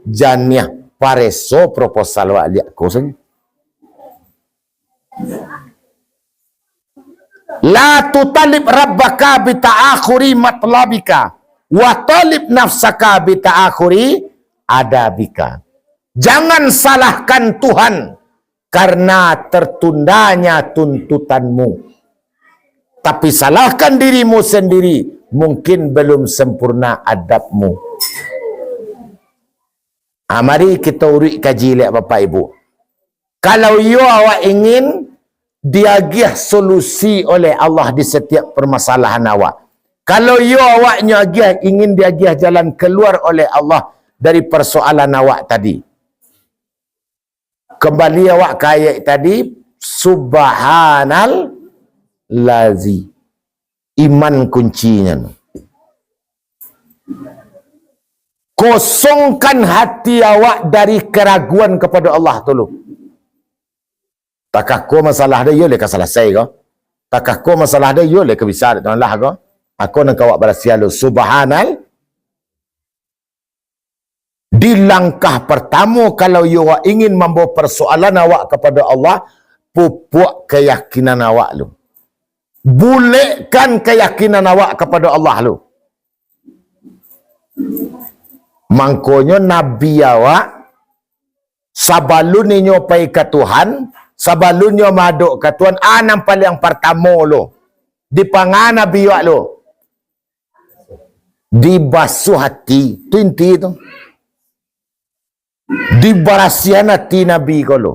janiah. Pareso proposal wak liak ko sajo. La tutalib rabbaka bita'akhuri matlabika, wa talib nafsaka bita'akhuri adabika. Jangan salahkan Tuhan karena tertundanya tuntutanmu. Tapi salahkan dirimu sendiri, mungkin belum sempurna adabmu. Ah, mari kita uruik kaji liak, Bapak Ibu. Kalau iyo awak ingin diagiah solusi oleh Allah di setiap permasalahan awak, kalau iyo awaknyo agiah, ingin diagiah jalan keluar oleh Allah dari persoalan awak tadi, kembali awak ka ayat tadi, subhanal lazi. Iman kuncinyo. Kosongkan hati awak dari keraguan kepada Allah tu lu. Takah ko masalah de, iyo lai ka salasai ko. Takah ko masalah de, iyo lai ka bisa dek Tuhan lah ko. Ako nan ka awak barasiah lu. Subhanal. Di langkah pertamo, kalau iyo awak ingin mambawa persoalan awak kepada Allah, pupuak keyakinan awak lu. Bulekkan keyakinan awak kepada Allah lu. Mangkonyo Nabi awak, sabalun inyo pai ka Tuhan, sabalun inyo maadok ka Tuhan, a nan paliang partamo lo, dipanga Nabi awak lo, dibasuah ati. Tu inti tu. Dibarasiahan ati Nabi ko lo.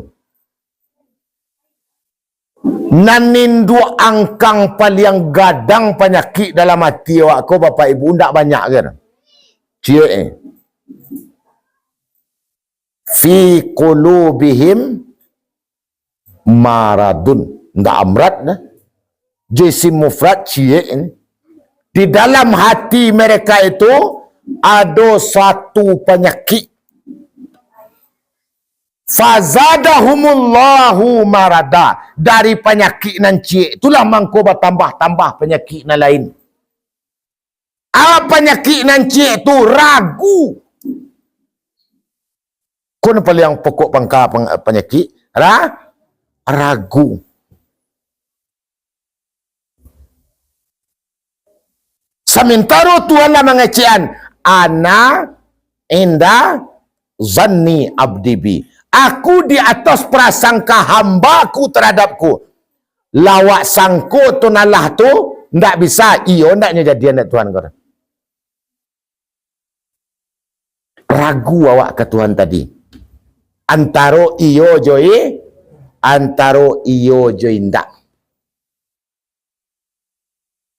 Nan induak angkang paliang gadang panyakik dalam ati awak ko, Bapak Ibu, ndak banyak kan? Ciek, eh. Fi qulubihim maradun. Ndak amrad nah. Jo isim mufrad ciek ni. Di dalam hati mereka itu ado satu panyakik. Fazadahumullahu marada. Dari panyakik nan ciek itulah mangko batambah-tambah panyakik nan lain. A panyakik nan ciek tu? Ragu. Ko nan paliang pokok pangka pang-, panyakik, ra-, ragu. Samantaro Tuhan lah mangecekan, "Ana inda zanni abdi bi." Aku di atas prasangka hambaku terhadapku. Lawak sangko tu nalah tu, ndak bisa, iyo ndaknyo jadian dek Tuhan ko. Ragu awak ka Tuhan tadi. Antaro iyo jo i-, antaro iyo jo indak.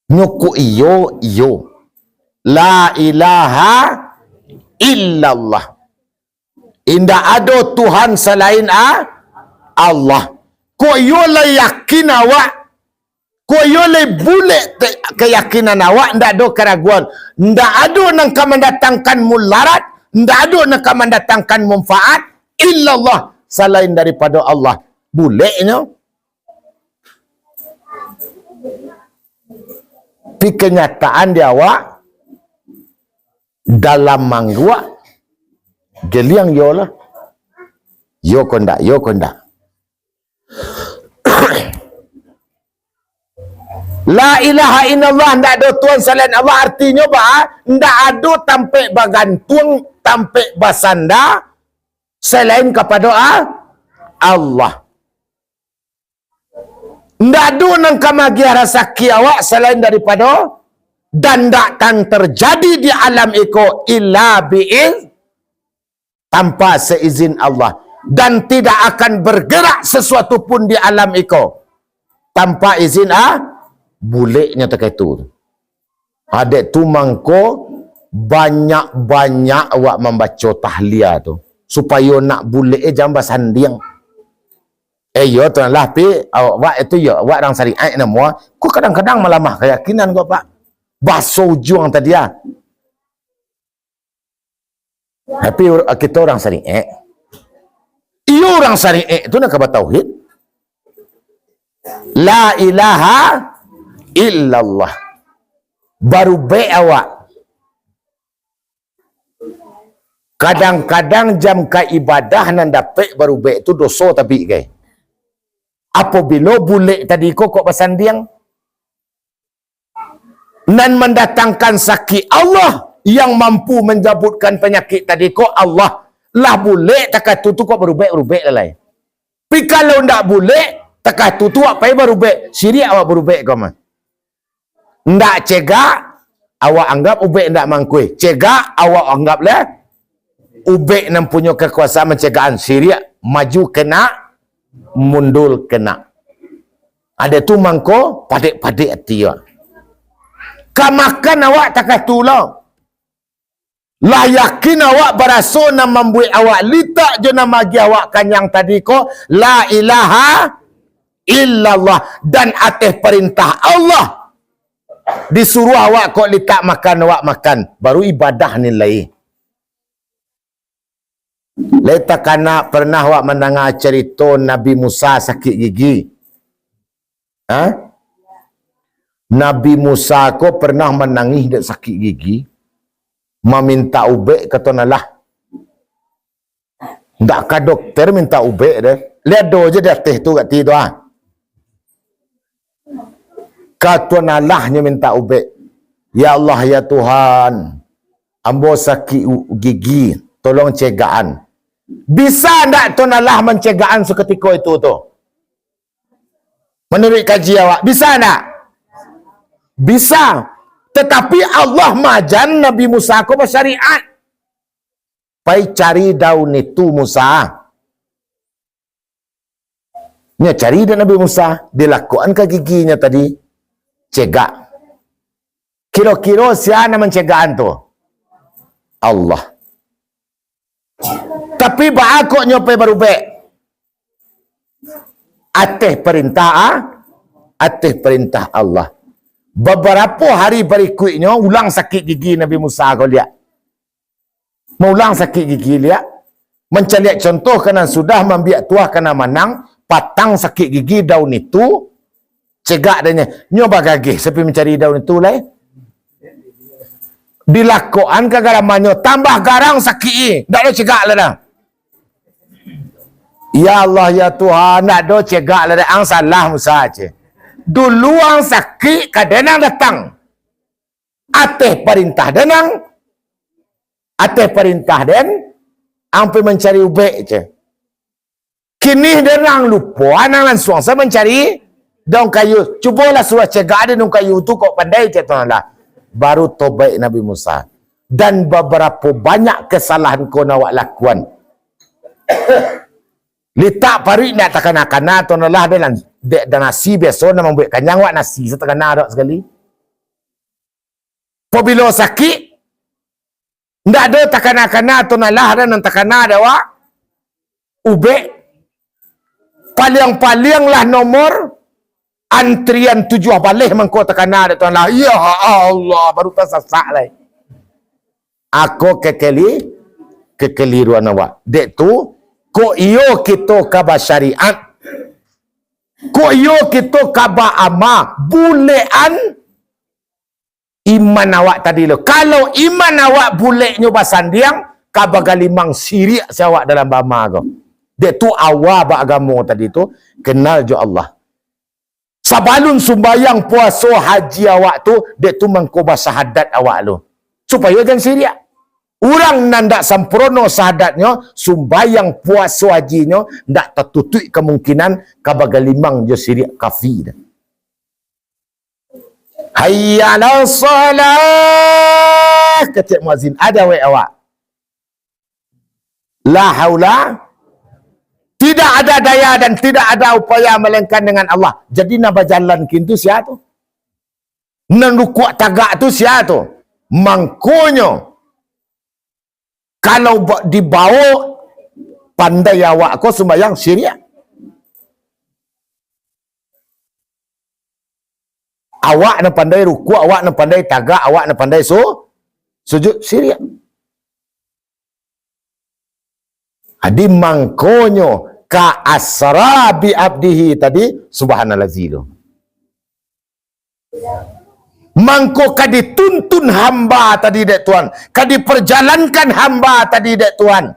Nyo ko iyo, iyo. La ilaha illallah. Indak ado Tuhan salain a-, Allah. Kok iyo lah yakin awak, kok iyo lai bulek te-, keyakinan awak, ndak ado keraguan. Ndak ado nan ka mandatangkan mudarat, ndak ado nan ka mandatangkan manfaat, illallah, salain daripado Allah. Buleknyo. Tapi kenyataan di awak, dalam mangguak, geliang yo lah. Yo ko ndak, yo ko ndak. La ilaha illallah, ndak ado Tuhan salain Allah, artinyo ba, ndak ado tampek bagantuang, tampek basanda salain kapado a-, Allah. Ndak ado nan ka magiah rasaki awak salain daripado, dan ndak akan terjadi di alam iko illa biiz-, tanpa seizin Allah, dan tidak akan bergerak sesuatu pun di alam iko tanpa izin a-, buleknyo takah itu. Adek tu mangko banyak-banyak awak mambaco tahlia tu, supayo nak bulek, eh, jan basandiang. Eh, iyo tu lah, pi, awak, awak itu yo, awak urang syariat namo, ko kadang-kadang malamah kayakinan ko, Pak. Baso ujuang tadi ah. Tapi ur-, kito urang syariat. Iyo urang syariat tu nak ka batauhid. La ilaha illallah. Barubek awak. Kadang-kadang jam ka ibadah nan dapek barubek tu doso tabik gai. Apabilo bulek tadi ko kok basandiang, nan mandatangkan sakik Allah, yang mampu manjabutkan panyakik tadi ko Allah, lah bulek takah tu, tu kok barubek-rubek lalai. Pi kalau ndak bulek, takah tu tu awak pai barubek, siriak awak barubek ko mah. Ndak cegak, awak anggap ubek ndak mangkui. Cegak, awak anggap lah ubek nan punyo kakuasaan mancegakan, siriak, maju kena, mundur kena. Ado tu mangko padek-padek ati awak. Ka makan awak takah tu lo. Lah yakin awak baraso nan mambuek awak litak jo nan magiah awak kanyang tadi ko, la ilaha illallah, dan ateh parintah Allah disuruah awak kok litak makan, awak makan, baru ibadah ni lai. Lai takana pernah awak mandanga carito Nabi Musa sakik gigi? Ha? Nabi Musa ko pernah manangih dek sakik gigi, mamintak ubek ka Tuhan Allah. Ndak ka dokter mintak ubek deh. Lai ado je di ateh tu, gati tu ah. Ka Tuhan Allah nyo mintak ubek. Ya Allah, ya Tuhan, ambo sakik u-, gigi, tolong cegakan. Bisa ndak Tuhan Allah mancegakan sakutiko itu tu? Manuruik kaji awak, bisa ndak? Bisa. Tatapi Allah maajan Nabi Musa ko basyariat. Pai cari daun itu, Musa. Nyo cari dek Nabi Musa, dilakokan ka giginyo tadi, cegak. Kiro-kiro sia nan mancegakan tu? Allah. Tapi baa kok nyo pai barubek? Ateh parintah, ah? Ateh parintah Allah. Babarapo hari barikuiknyo, ulang sakik gigi Nabi Musa ko liak. Maulang sakik gigi liak. Mancaliak contoh ka nan sudah, maambiak tuah ka nan manang, patang sakik gigi daun itu, cegak dek nyo. Nyo bagageh sapi mancari daun itu lai. Dilakokan ka garamannyo, tambah garang sakik i, ndak ado cegak lai dah. Ya Allah, ya Tuhan, ndak ado cegak lai dah, ang salah Musa, ceh. Dulu ang sakik, ka den ang datang. Ateh parintah den ang, ateh parintah den, ang pai mancari ubek, ceh. Kini den ang lupo, ang langsuang sa mancari daun kayu. Cubolah suruah cegak den daun kayu tu, kok pandai, cek Tuhan Allah. Baru tobaik Nabi Musa. Dan babarapo banyak kasalahan ko nan awak lakuan. Litak paruik ndak takana-kana, Tuhan Allah, dalam dek dan nasi biaso nan mambuek kanyang, awak nasi sa takana dek sakali. Pabilo sakik, ndak ado takana-kana, Tuhan Allah, nan takana dek awak. Ubek, paliang-paliang lah nomor antrian tujuah baleh mangko takana dek Tuhan Allah. Ya Allah, baru tasasak lai. Ako kekeli-, kekeliruan awak. Dek tu, kok iyo kito ka basyariat, kok iyo kito ka baama, bulekan iman awak tadi lo. Kalau iman awak buleknyo basandiang, ka bagalimang siriak se awak dalam baama ko. Dek tu awa baagamo tadi tu, kenal jo Allah. Sabalun sumbayang, puaso, haji awak tu, dek tu mangko basahadat awak tu. Supayo jan siriak. Urang nan ndak sampurono sahadatnyo, sumbayang, puaso, hajinyo, ndak tatutuik kamungkinan ka bagalimang jo siriak kafi tu. Hayya 'alas shalah, kecek muazin, ado wek awak. La haula, tidak ada daya dan tidak ada upaya melainkan dengan Allah. Jadi, nan bajalan kin tu sia tu? Nan rukuak tagak tu sia tu? Mangkonyo, kalau ba-, dibaok, pandai awak ko sumbayang siriak. Awak nan pandai rukuak, awak nan pandai tagak, awak nan pandai su-, sujud, siriak. Jadi mangkonyo ka asra bi abdihi tadi, subhanallazi tu. Mangko ka dituntun hamba tadi dek Tuhan, ka dipajalankan hamba tadi dek Tuhan.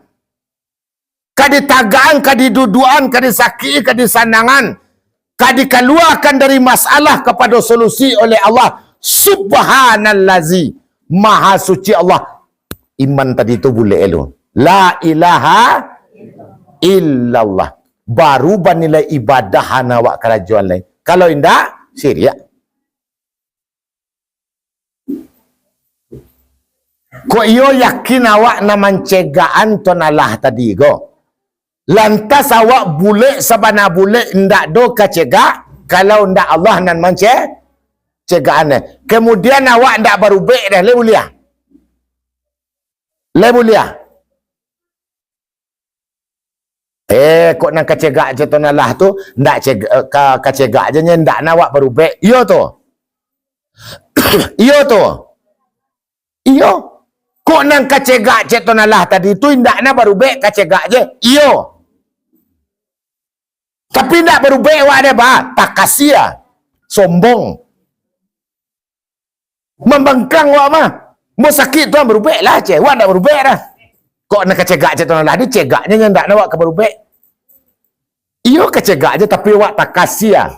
Ka ditagakan, ka diduduakan, ka disakiki, ka disanangan, ka dikaluakan dari masalah kapado solusi oleh Allah. Subhanallazi, Maha Suci Allah. Iman tadi tu bulek lu. La ilaha illallah. Baru banilai ibadah nan awak karajoan lai. Kalau indak, siriak. Kok iyo yakin awak nan mancegakan Tuhan Allah tadi ko? Lantas awak bulek sabana bulek, indak do ka cegak, kalau indak Allah nan mance-, cegakan. Kemudian awak indak barubek doh, lai buliah? Lai buliah? Eh, kok nan kacegak je tu nalah tu, ndak ceg-, eh, ka, kacegak je nyo, ndak na awak barubek. Iyo tu. Iyo tu. Iyo. Kok nan kacegak je tu nalah tadi tu, ndak na barubek, kacegak je. Iyo. Tapi ndak barubek awak deh, bah. Takasia. Sombong. Mambangkang awak mah. Mun sakik tu barubek lah, ceh. Awak ndak barubek dah. Kok nak kacegak ceh tu lah, dicegaknyo nyo ndak nak awak ka barubek. Iyo kacegak je, tapi awak takasia.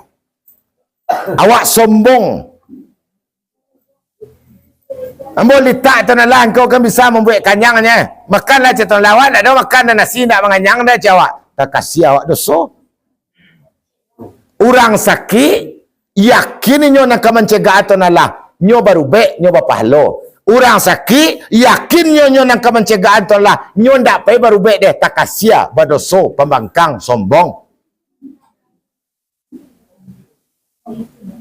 Awak sombong. Ambo litak tu lah, engkau kan bisa mambuek kanyang nyo. Makanlah ceh tu lah, awak ndak ado makan nasi, ndak manganyang dah ceh awak. Takasia awak doso. Urang sakik, yakin inyo nan ka mancegak atau nalah, nyo barubek, nyo bapahalo. Urang sakik, yakin nyo, nyo nan ka mancegak atau nalah, nyo ndak pai barubek deh, takasia, badoso, pambangkang, sombong.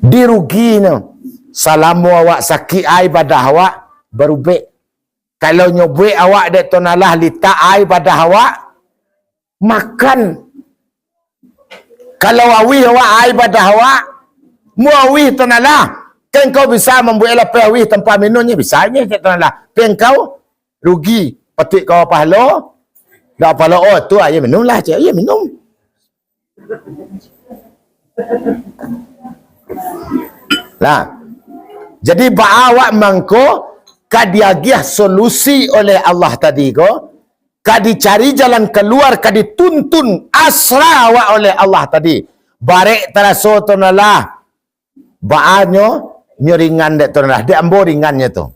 Diruginyo. Salamo awak sakik, ai badah awak, barubek. Kalau nyo buek awak dek tu nalah litak, ai badah awak, makan. Kalau auih awak, ai badah awak, mun auih tu nalah, kan kau bisa mambuek lapeh auih tanpa minum, nyo bisa nyo cek tu nalah. Pen kau rugi, patuik kau pahalo, dak pahalo, oh, tu aia minum lah, cek, aia minum. Lah. Jadi, baa awak mangko ka diagiah solusi oleh Allah tadi ko, ka dicari jalan kaluar, ka dituntun asra awak oleh Allah tadi. Barek taraso tu nalah. Baa nyo, nyo ringan dek tu nalah. Dek ambo ringannyo tu.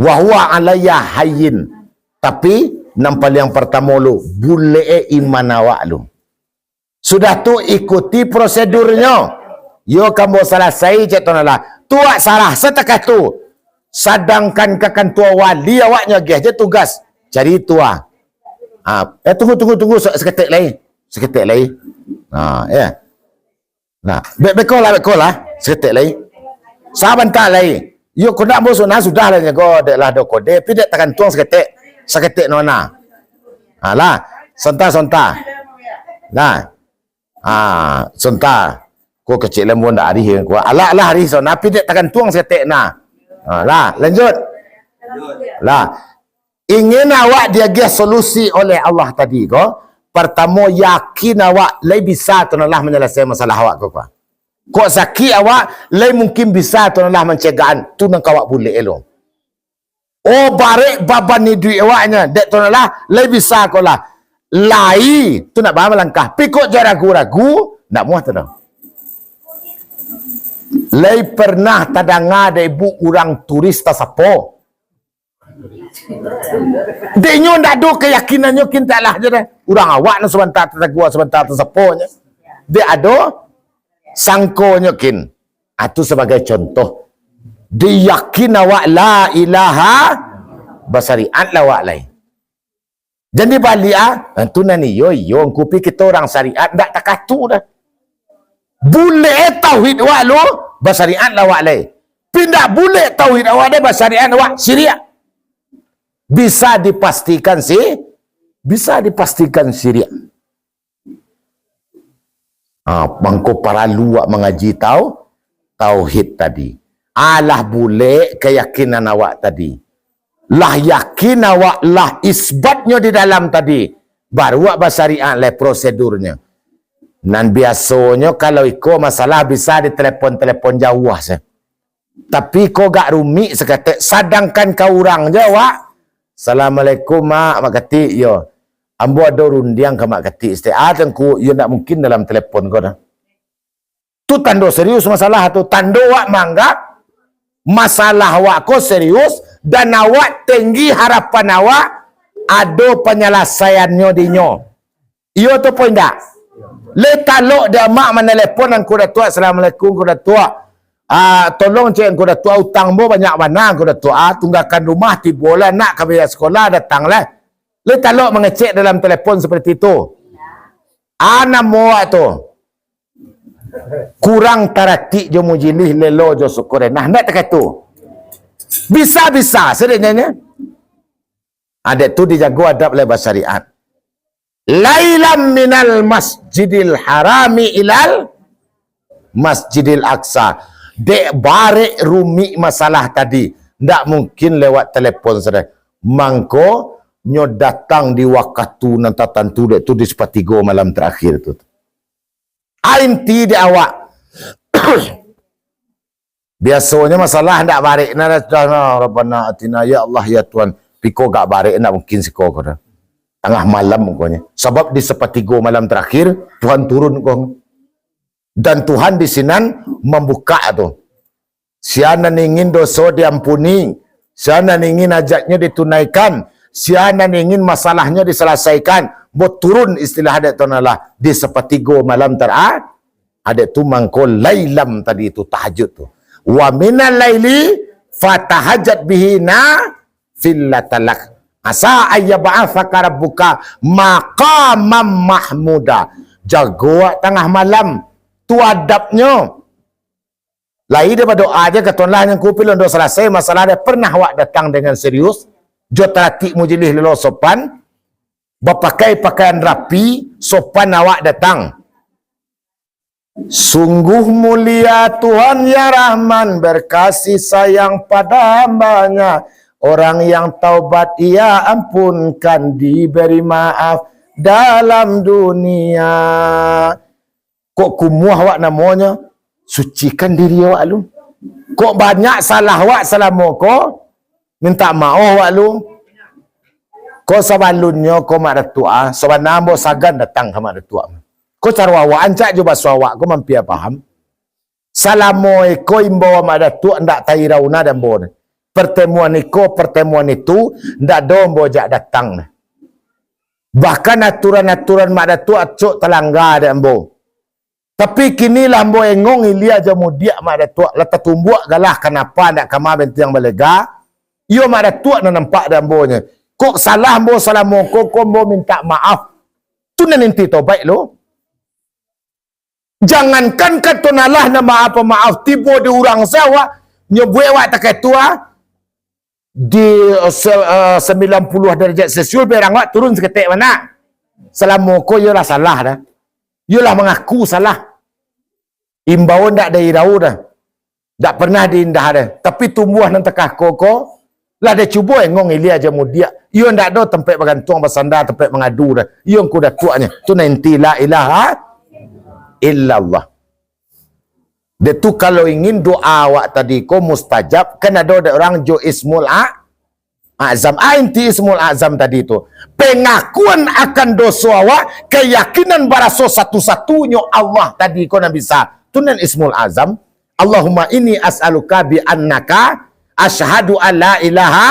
Wa huwa alayya hayyin. Tapi, nan paliang partamo lu, bulek iman awak lu. Sudah tu, ikuti prosedurnyo. Yo, kambo salasai, cek tu nalah. Tu awak salah, satakah tu. Sadangkan ka kantua wali awaknyo agiah je tugas. Cari tua. Ha, eh, tunggu, tunggu, tunggu, sa-, saketek lai. Saketek lai. Ha, ya. Nah, be-, beko lah, beko lah. Saketek lai. Sabanta lai. Yo, kok ndak ambo sudah, sudah lah nyago, dek lah do kode, pi dek tagantuang saketek. Saketek nona. Ha, lah. Sonta, sonta. Nah. Ha, sonta. Ko kecek lembo ndak arih ko. Alah, alah arih sona, pi dek tagantuang saketek nah. Ha, lah, lanjut. Lah. Ingin awak diagiah solusi oleh Allah tadi ko, partamo, yakin awak lai bisa tu nalah manyalasai masalah awak ko, ko. Kok sakik awak, lai mungkin bisa tu nalah mancegahan, tu nan ka awak bulek lo. Oh, barek baban iduik awaknyo, dek tu nalah, lai bisa ko lah. Lai, tu nak baa malangkah. Pi kok jo ragu-ragu, ndak muah tu doh. Lai pernah tadanga dek ibu urang turis tasapo? Dek nyo ndak ado kayakinannyo, kin taklah je dah. Urang awak nan sabanta tatagua, sabanta tasapo nyo. Dek ado sangkonyo, kin. Ah, tu sabagai contoh. Diyakin awak la ilaha, basariat lah awak lai. Jan dibaliak ah, ah, tu nan iyo, iyo, ngku pi kito urang syariat, ndak takatu dah. Bulek tauhid awak lu, basariat lah awak lai. Pindah bulek tauhid awak dek basariak awak siriak. Bisa dipastikan si, bisa dipastikan siriak. Ha, mangko paralu awak mangaji tau-, tauhid tadi. Alah bulek kayakinan awak tadi. Lah yakin awak, lah isbatnyo di dalam tadi. Baru awak basariak lai prosedurnyo. Nan biasonyo kalau iko masalah bisa ditelepon-telepon jauah se. Tapi ko gak rumik saketek, sadangkan ka urang je awak, "Assalamualaikum, Mak." "Mak Katik, yo." "Ambo ado rundiang ka Mak Katik saketek." "Ah, Tengku, yo ndak mungkin dalam telepon ko dah." Tu tando serius masalah tu, tando awak manganggap masalah awak ko serius, dan awak tinggi harapan awak ado panyalasaiannyo dinyo. Iyo tu poin dak? Lai talok dek amak manelepon Angku Datuak, "Assalamualaikum Angku Datuak. Ah, tolong cek Angku Datuak, utang ambo banyak bana Angku Datuak. Ah, tunggakan rumah, tibolah anak ka bayar sekolah, datanglah." Lai talok mangecek dalam telepon seperti itu. Ah, namo awak tu? Kurang taratik jo mujilih, lelo jo sukurenah. Ndak takah tu. Bisa-bisa sadonyo. Adat tu dijago adab lai basariat. "Lailam minal masjidil harami ilal masjidil aqsa." Dek barek rumik masalah tadi, ndak mungkin lewat telepon sajo. Mangko nyo datang di wakatu nan tatantu, dek tu di sapatigo malam terakhir tu. Ah, inti dek awak. Biasonyo masalah ndak barek nah, dah, dah, nah, "Rabbana atina, ya Allah, ya Tuhan." Piko gak barek, ndak mungkin siko ko dah. Tangah malam ko nyo. Sabab di sapatigo malam terakhir, Tuhan turun ko. Dan Tuhan di sinan mambukak tu. Sia nan ingin doso diampuni, sia nan ingin hajatnyo ditunaikan, sia nan ingin masalahnyo disalasaikan, ambo turun istilah dek Tuhan Allah di sapatigo malam tera-, Adat tu mangko lailam tadi tu, tahajud tu. "Wa minal laili fatahajjad bihi nafilatan lak. Asa ayyab'atsaka rabbuka maqamam mahmuda." Jago awak tangah malam. Tu adabnyo. Lai dek badoa je ka Tuhan lah, nyo kupilon doh salasai masalah deh. Pernah awak datang dengan serius, jo taratik mujilih lelo sopan, bapakai pakaian rapi, sopan awak datang. Sungguh mulia Tuhan yang Rahman, berkasih sayang pada hambanya. Orang yang taubat Ia ampunkan, diberi maaf dalam dunia. Kok kumuah awak namonyo? Sucikan diri awak lu. Kok banyak salah awak salamo ko? Mintak maoh awak lu. Ko sabalunnyo ko Mak Datuak, ah, sabana ambo sagan datang ka Mak Datuak. Ko caro awak, rancak jo baso awak ko mampia paham. Salamo iko imbau Mak Datuak ndak tairau na dek ambo ni. Pertemuan iko, pertemuan itu, ndak do ambo jak datang ni. Bahkan aturan-aturan Mak Datuak acok talangga dek ambo. Tapi kini lah ambo engong ilia jo mudiak Mak Datuak, lah tatumbuak galah kanapa ndak kama bentiang balega. Iyo Mak Datuak nan nampak dek ambo nyo. Kok salah ambo salamo ko, ko ambo mintak maaf. Tu nan inti tobaik lo. Jangankan kato nalah nan maaf-maaf, tibo di urang se awak, nyo buek awak takai tu, ah. Di, eh, se-, eh, sembilan puluh darajat Celsius, berang awak turun saketek bana. Salamo ko iyo lah salah dah. Iyo lah mangaku salah. Imbau ndak diirau dah. Ndak pernah diindah dah. Tapi tumbuah nan takah ko, ko, lah dicubo engong ilia jo mudiak. Iyo ndak ado tampek bagantuang, basanda, tampek mangadu dah. Iyo Angku Datuaknyo. Tu nan inti la ilaha illallah. Dek tu, kalau ingin doa awak tadi ko mustajab, kan ado dek urang jo Ismul A-, Azam. Ah, inti Ismul Azam tadi tu, pengakuan akan doso awak, keyakinan baraso satu-satunyo Allah tadi ko nan bisa. Tu nan Ismul Azam. "Allahumma inni as'aluka bi annaka asyhadu an la ilaha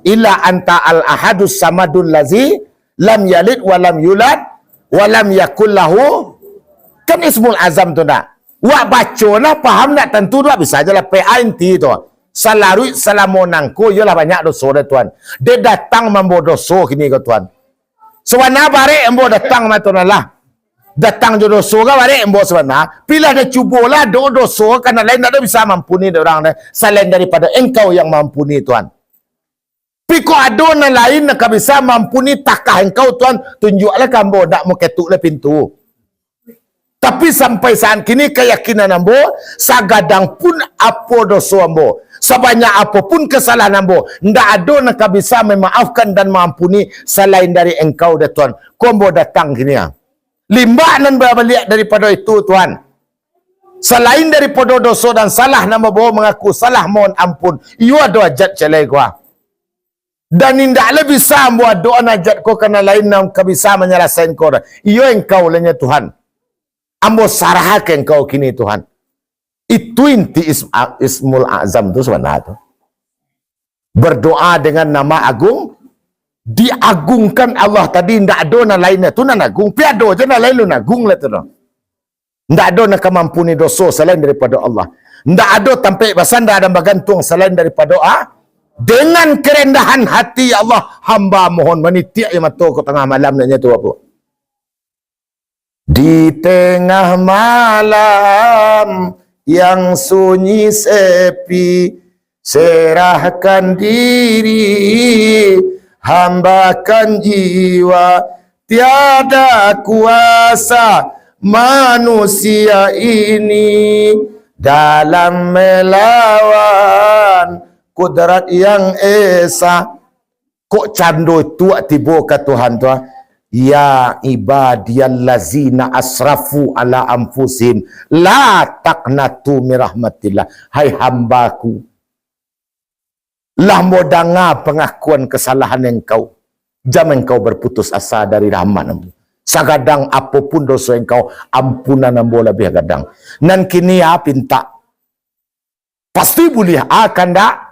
illa anta al ahadus samadul lazi lam yalid wa lam yulad wa lam yakul lahu." Kan Ismul Azam tu ndak? Wak baco lah, paham ndak tantu tu, bisa je lah P A inti tu. Salaruik salamo nangko, iyolah banyak doso dek Tuhan. Dek datang mambo doso kini ko Tuhan. Sabana barek ambo datang ma Tuhan Allah. Datang jo doso ka barek ambo sabana. Pilah deh, cubolah do-, doso ka nan lain, ndak ado bisa mampuni dek urang deh, salain daripado Engkau yang mampuni, Tuhan. Pi kok ado nan lain nan ka bisa mampuni takah Engkau, Tuhan, tunjuaklah ka ambo, ndak ambo ketuk lai pintu. Tapi sampai saat kini, kayakinan ambo, sagadang pun apo doso ambo, sabanyak apo pun kasalahan ambo, ndak ado nan ka bisa mamaafkan dan maampuni salain dari Engkau deh, Tuhan. Ko ambo datang kini, ah. Limbak nan babaliak daripado itu, Tuhan. Salain daripado doso dan salah nan babawo mangaku salah, mohon ampun, iyo ado hajat ciek lai ko, ah. Dan indak lai bisa ambo adokan hajat ko ka nan lain nan ka bisa manyalasaian ko. Iyo Engkau lah nyo, Tuhan. Ambo sarah ka Engkau kini, Tuhan. Itu inti is-, a-, Ismul Azam tu sabana tu. Berdoa dengan nama agung, diagungkan Allah tadi, ndak ado nan lain tu nan agung, pi ado je nan lain lun agung lah tu doh. Ndak ado nan ka mampuni doso salain daripado Allah. Ndak ado tampek basanda dan bagantuang salain daripado A-, dengan kerendahan hati, ya Allah, hamba mohon, manitiak jo mato ko tangah malam, nak nyo tu apo? Di tengah malam yang sunyi sepi, serahkan diri, hambakan jiwa, tiada kuasa manusia ini dalam melawan kudrat yang esa. Kok cando tu tibo ka Tuhan tu, ah? "Ya ibadiyallazina asrafu ala anfusihim, la taqnatu min rahmatillah." Hai hambaku, lah ambo danga pangakuan kasalahan engkau, jan engkau berputus asa dari rahmat ambo. Sagadang apo pun doso engkau, ampunan ambo labiah gadang. Nan kini, ah, pintak. Pasti buliah, ah, kandak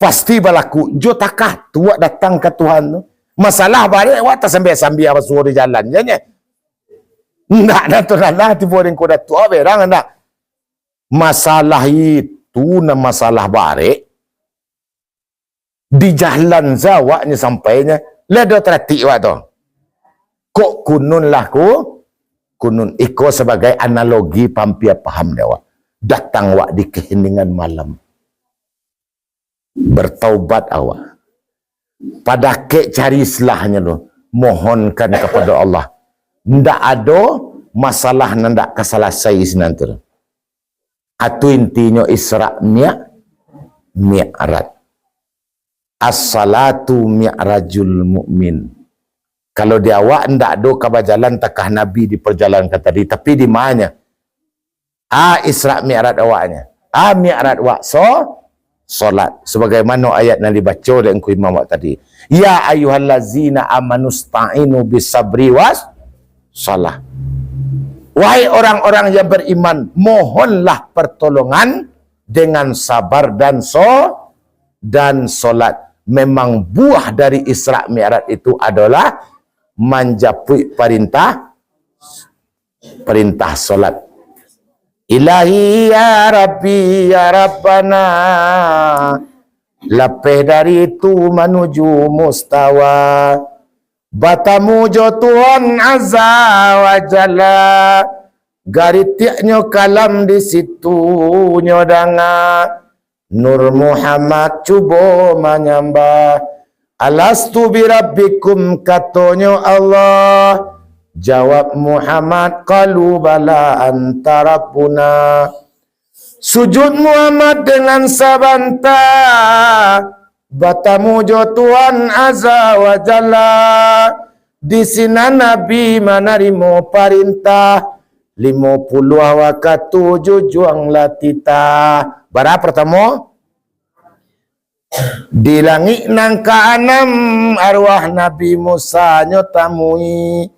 pasti balaku. Jo takah tu awak datang ka Tuhan tu. Masalah barek awak tasambia-sambia basuo di jalan, jan nyo. Ndak, dah tu lah, tibo di engkau Datuak, ah, berang ndak. Masalah itu nan masalah barek. Di jalan se awaknyo sampainyo, lah do taratik awak tu. Kok kunun lah ku-, kunun. Iko sabagai analogi paampia paham dek awak. Datang awak di kaheningan malam. Bertaubat awak. Padakek cari islahnyo tu. Mohonkan kapado Allah. Ndak ado masalah nan ndak ka salasai sinan tu. Atu intinyo Isra Mi'raj. As-salatu mi'rajul mu'min. Kalau di awak ndak ado ka bajalan takah Nabi di perjalanan ka tadi, tapi di manyo? Ah, Isra Mi'raj awaknyo. Ah, Mi'raj awak so-, solat. Sebagaimana ayat nan dibaco dek Engku Imam awak tadi. "Ya ayyuhallazina amanu sta'inu bisabri was salah." Wahai orang-orang yang beriman, mohonlah pertolongan dengan sabar dan so-, dan solat. Memang buah dari Isra Mi'raj itu adalah manjapuik parintah, parintah solat. Ilahi ya Rabbi ya Rabbana, lapeh dari itu manuju mustawa. Batamu jo Tuhan Azza wa Jalla, garitiaknyo kalam di situnyo danga. Nur Muhammad cubo manyambah, "Alastu birabbikum," katonyo Allah. Jawab Muhammad, "Qalu bala anta rabbuna." Sujud Muhammad dengan sabanta, batamu jo Tuhan Azza wa Jalla. Di sinan Nabi manarimo parintah, limo puluah wakatu jujuang lah titah. Bara partamo? Di langik nan kaanam, arwah Nabi Musa nyo tamui.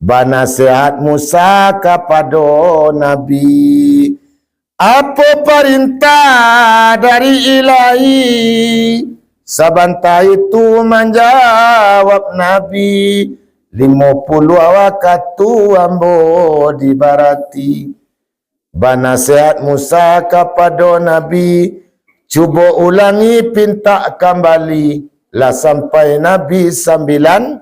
Banasihat Musa kapado Nabi, "Apo parintah dari Ilahi?" Sabanta itu manjawab Nabi, "Limo puluah wakatu ambo dibarati." Banasihat Musa kapado Nabi, "Cubo ulangi, pintak kambali." Lah sampai Nabi sambilan,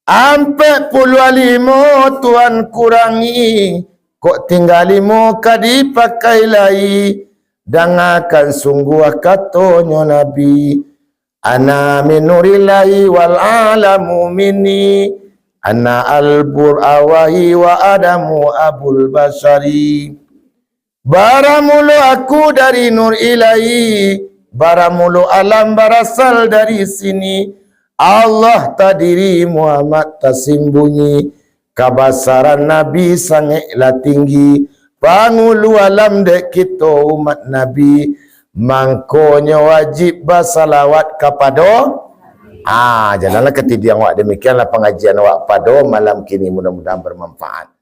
Ampek puluah limo Tuhan kurangi, kok tingga limo ka dipakai lai. Dangakan sungguah katonyo Nabi, "Ana min nurillahi wal alamu minni, ana albur awahi wa adamu abul basari." Baramulo aku dari Nur Ilahi, baramulo alam barasal dari sini. Allah tadiri, Muhammad tasimbunyi. Kabasaran Nabi sangeklah tinggi. Pangulu alam dek kito umat Nabi. Mangkonyo wajib basalawat kapado. Ah, janganlah katidiang awak demikianlah pangajian awak pado malam kini. Mudah-mudahan bermanfaat.